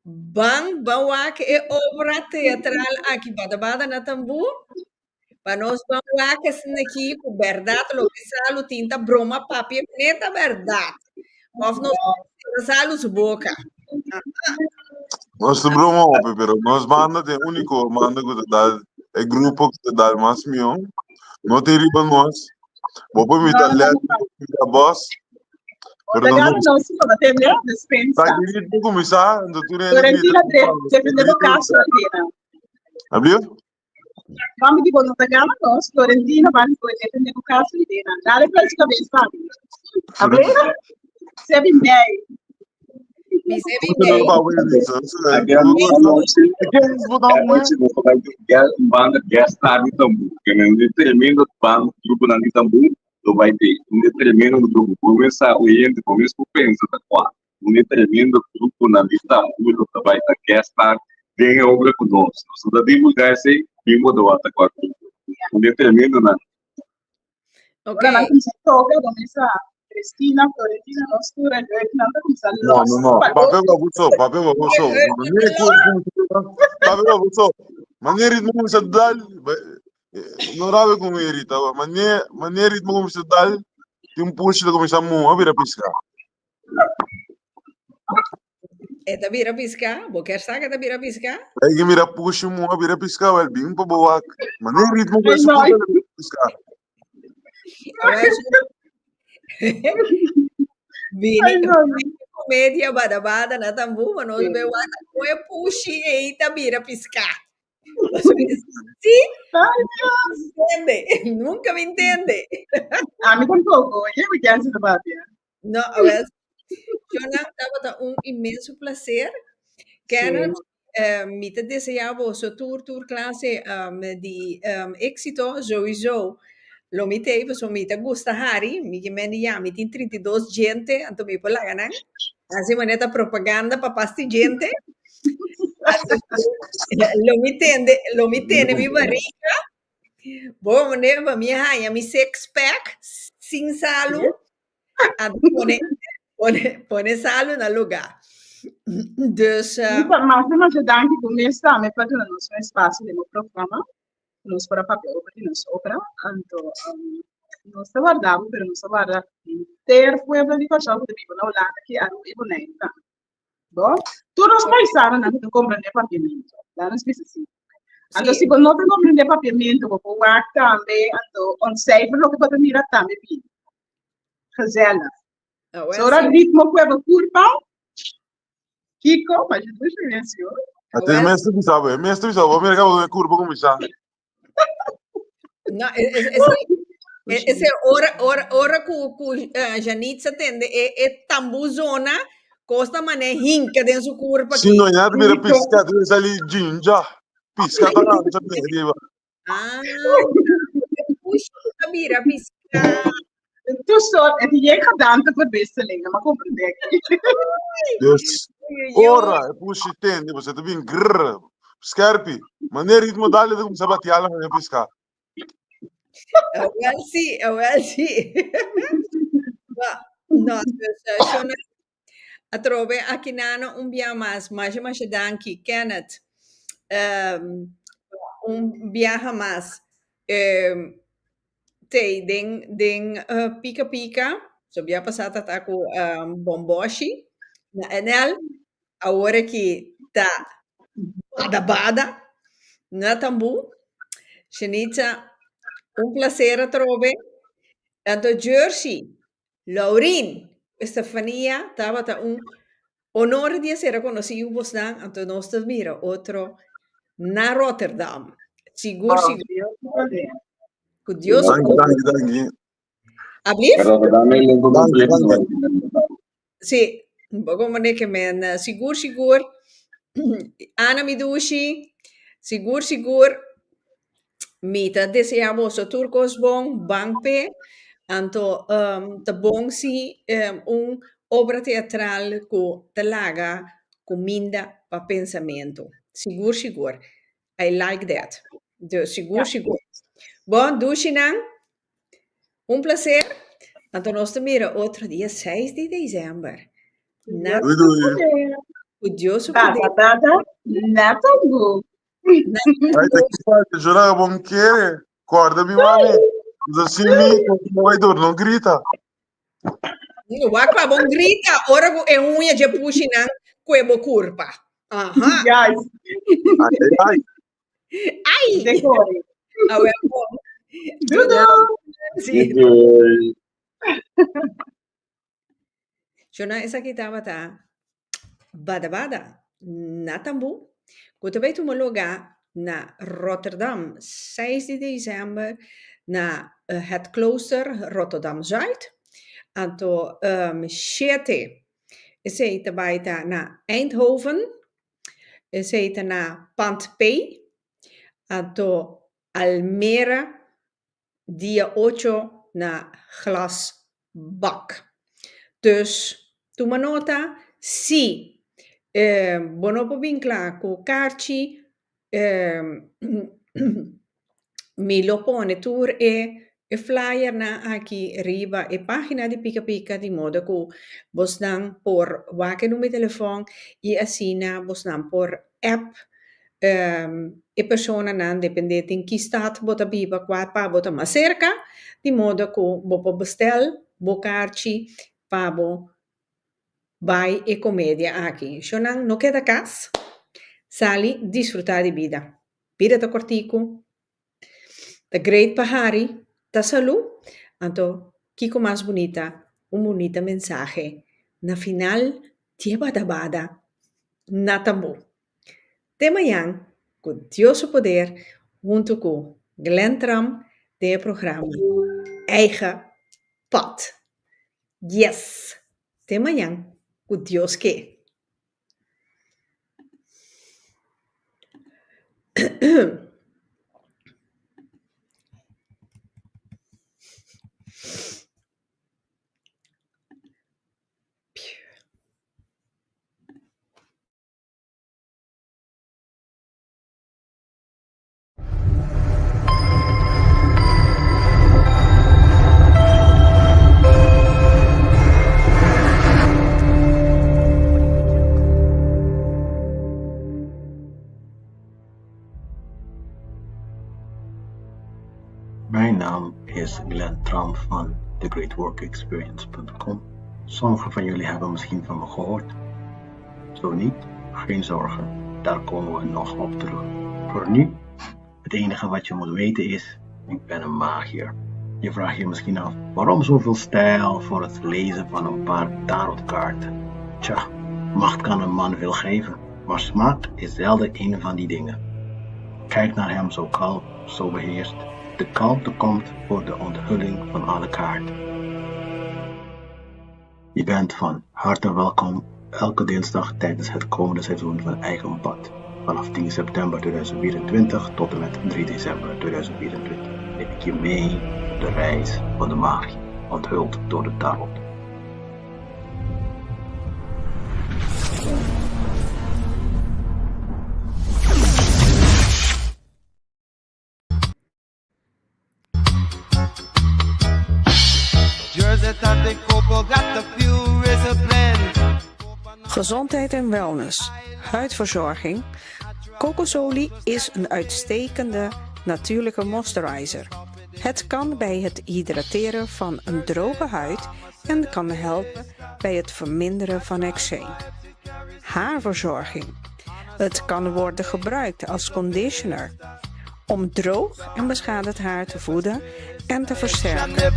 ban, ban wak e obra teatral aki Bada Bada na Tambú. Pa nos ban wak esaki ku bèrdat loke Salu tin ta broma papia neta bèrdat. Òf nos sera Salu su boka. Nos ta broma hopi, pero nos banda ta e úniko banda ku ta dal e grupo ku ta dal mas mihó. No ta riba nos. Bo por mira Led, mira Bos, pero no nos. Nos no tende despensa. Ta ki ritmo kuminsá, anto tur hende grita. Florentina defende bo kaso, Elena. Abliu? Mami di bo no ta gana nos, Florentino van di defende bo caso di dena. Dale pra su cabeza. Abre? Sebi mei. Mi sebi Puta mei. no pa win this. Anochi, anochi nos ta bai tin guest, un banda guest star di tambú. Ke men un tremendo banda, grupo nan di tambú lo bai tin. Un tremendo grupo. Bo mes sa oyente, bo mes por pensa ta kua. Un e tremendo gruponan di tambú lo ta bai ta guest star den e obra ku nos. Nos no ta divulgá esei, bin bo ta wak ta kua grupo. Un e tremendonan. Ok. Ora nan kuminsá toka, bo mesa Cristina, Florentina, nos tur e leuk nan ta kuminsá No, los no, no. pa Papia otro. babuso, papia babuso. Manera ku papia babuso. Manera ritmo kuminsá dal, no rabe ku mi irita. Manera manera ritmo kuminsá dal, tin un pushi ta kuminsá muha bira piska. E ta bira piská? Bo kier sa ke ta bira piská? Hay que mira pushi muha bira piská, wel bin pa bo wak. Mane ritmo ku Ay, eso no. puta bira piská. Bini Ay, no. komedia bada bada na tambú, ma nos be wak kon e pushi ei ta bira piská. Sí, Ay, Dios. entiende. Nunca me entiende. A mi tampoco. Oye, mi kier sa papia. No, a ver. Jonan, tabata un inmenso placer. Kenneth, eh, mi te desea boso tur tur clase um, di um, éxito, sowieso. Lo mi te, paso mi te gusta hari, mi ke men ya, mi tin 32 gente, anto mi por laga nan. Así manera propaganda pa pasti gente. Lo mi tende, lo mi tene mi barriga. Bo meneer, pa mi haña mi six pack sin salu. Anto pone, pone, pone salu na lugar. Dus, uh, Rita, mas demasiado danki ku mes tambe pa duna nos un espacio den bo programa. Nos por a papia over di nos obra. Anto, um, nos ta warda bo, pero nos ta warda henter pueblo di Kòrsou ku ta biba na Hulanda, ki Aruba i Boneiru tambe. Bo? Tur nos paisanonan ku ta komprendé papiamentu. Laat nos bisa así. Anto, sí, si bo no ta komprendé papiamentu, bo por wak tambe, anto ontcijfer loke bo ta mira tambe bini. Gezellig. ah, wel, So ora sí. ritmo ku bo kurpa, Kiko, mas je dushi mes, yo. Ate Wel, mes te bisa, we. Mes te bisa, bo mira ka bo kurpa kuminsá. no, e- ese ora, ora, ora ku, ku uh, Janitza tende e, e tambú zona, kosta mané hinka den su kurpa Si ki. no, ya te mira Kiko. piska, te sali jinja. Piska ta lancha te riba. Ah, push ta bira piska. Tu soort, het je gedaanteverwisseling, maar comprende ik. Dus, Oei, oei, oei. ora, e pushi tende, você te bin grrr, skerpi. Maneer ritmo dale te kumsa batiala met piska. Ah, wel sí, ah, wel sí. Ma, no, dus, uh, Shona, atrobe aki nano un bia mas. Masha, masha danki. Kenneth, um, un biaha mas. Um, t'ei den den Pika Pika. So bia pasá ta ta ku Bomboshi na NL. Awor aki ta Bada Bada na Tambú. Shenitza, un placer atrobe. Anto Jersey, Laurin, Estefania tabata un honor di a ser a conoci cu bosnan, anto nos ta mira otro na Rotterdam. Sigur, sigur. Cu Dios su Danki, danki, danki. Ablief? Rotterdam e elenco Danki, completo. danki. Sí, un poco mane ke men eh, sigur sigur. Ana mi dushi, sigur sigur. Mi ta desea boso tur kos bon, ban p'e. Anto um, ta bon si um, un obra teatral ku ta laga kuminda pa pensamentu. Sigur sigur. I like that. Dus sigur sigur. Bon, dushinan, Un placer. Anto nos ta mira otro dia 6 di december. Na Doei doei. Ku Dios su Bada, poder. bada, na tambu. Ai, ta ki falta, jura bon kere. Corda mi mami. Usa sin mi, no vai dor, no grita. Wak pa bon grita ora ku e uña dje pushi nan kue bo kurpa. Aha. Yes. Ai, ai, ai. Ai! Decore. Awe bon. Doei doei. Sí. Doei. Shona, esaki tabata Bada Bada na Tambú, ku ta bai tuma lugá na Rotterdam, 6 di desèmber, na Het Klooster Rotterdam-Zuid. Anto 7, esei ta bai ta na Eindhoven, Esei ta na Pand P, anto Almere dia ocho na Glasbak. Dus tuma nota, si bo no por bin kla ku karchi, Mi lo pone tur e e flyernan aki riba e página di Pika Pika di modo ku bosnan por wak e number di telefòn i asina bosnan por app e personanan depende den ki stad bo ta biba kua pa bo ta mas serka di modo ku bo por bestel bo karchi pa bo Bai e komedia aki. Shownan no keda kas, sali disfrutá di bida. Bida ta kòrtiku, ta great pa hari, ta salú, anto kiko mas bunita, un bunita mensahe na final di e badabada na tambú. Te mañan ku Dios su poder huntu ku Glenn Tram den e programa Eigen Pad. Yes! Te mañan ku Dios ke. Mijn naam is Glenn Tram van thegreatworkexperience.com. Sommigen van jullie hebben misschien van me gehoord. Zo niet, geen zorgen, daar komen we nog op terug. Voor nu, het enige wat je moet weten is, ik ben een magier. Je vraagt je misschien af, waarom zoveel stijl voor het lezen van een paar tarotkaarten? Tja, macht kan een man veel geven, maar smaak is zelden een van die dingen. Kijk naar hem zo kalm, zo beheerst. De kalmte komt voor de onthulling van alle kaarten. Je bent van harte welkom elke dinsdag tijdens het komende seizoen van Eigen Pad. Vanaf 10 september 2024 tot en met 3 december 2024 neem ik je mee op de reis van de magie, onthuld door de tarot. Gezondheid en wellness, huidverzorging. Kokosolie is een uitstekende natuurlijke moisturizer. Het kan bij het hydrateren van een droge huid en kan helpen bij het verminderen van eczeem. Haarverzorging. Het kan worden gebruikt als conditioner om droog en beschadigd haar te voeden en te versterken.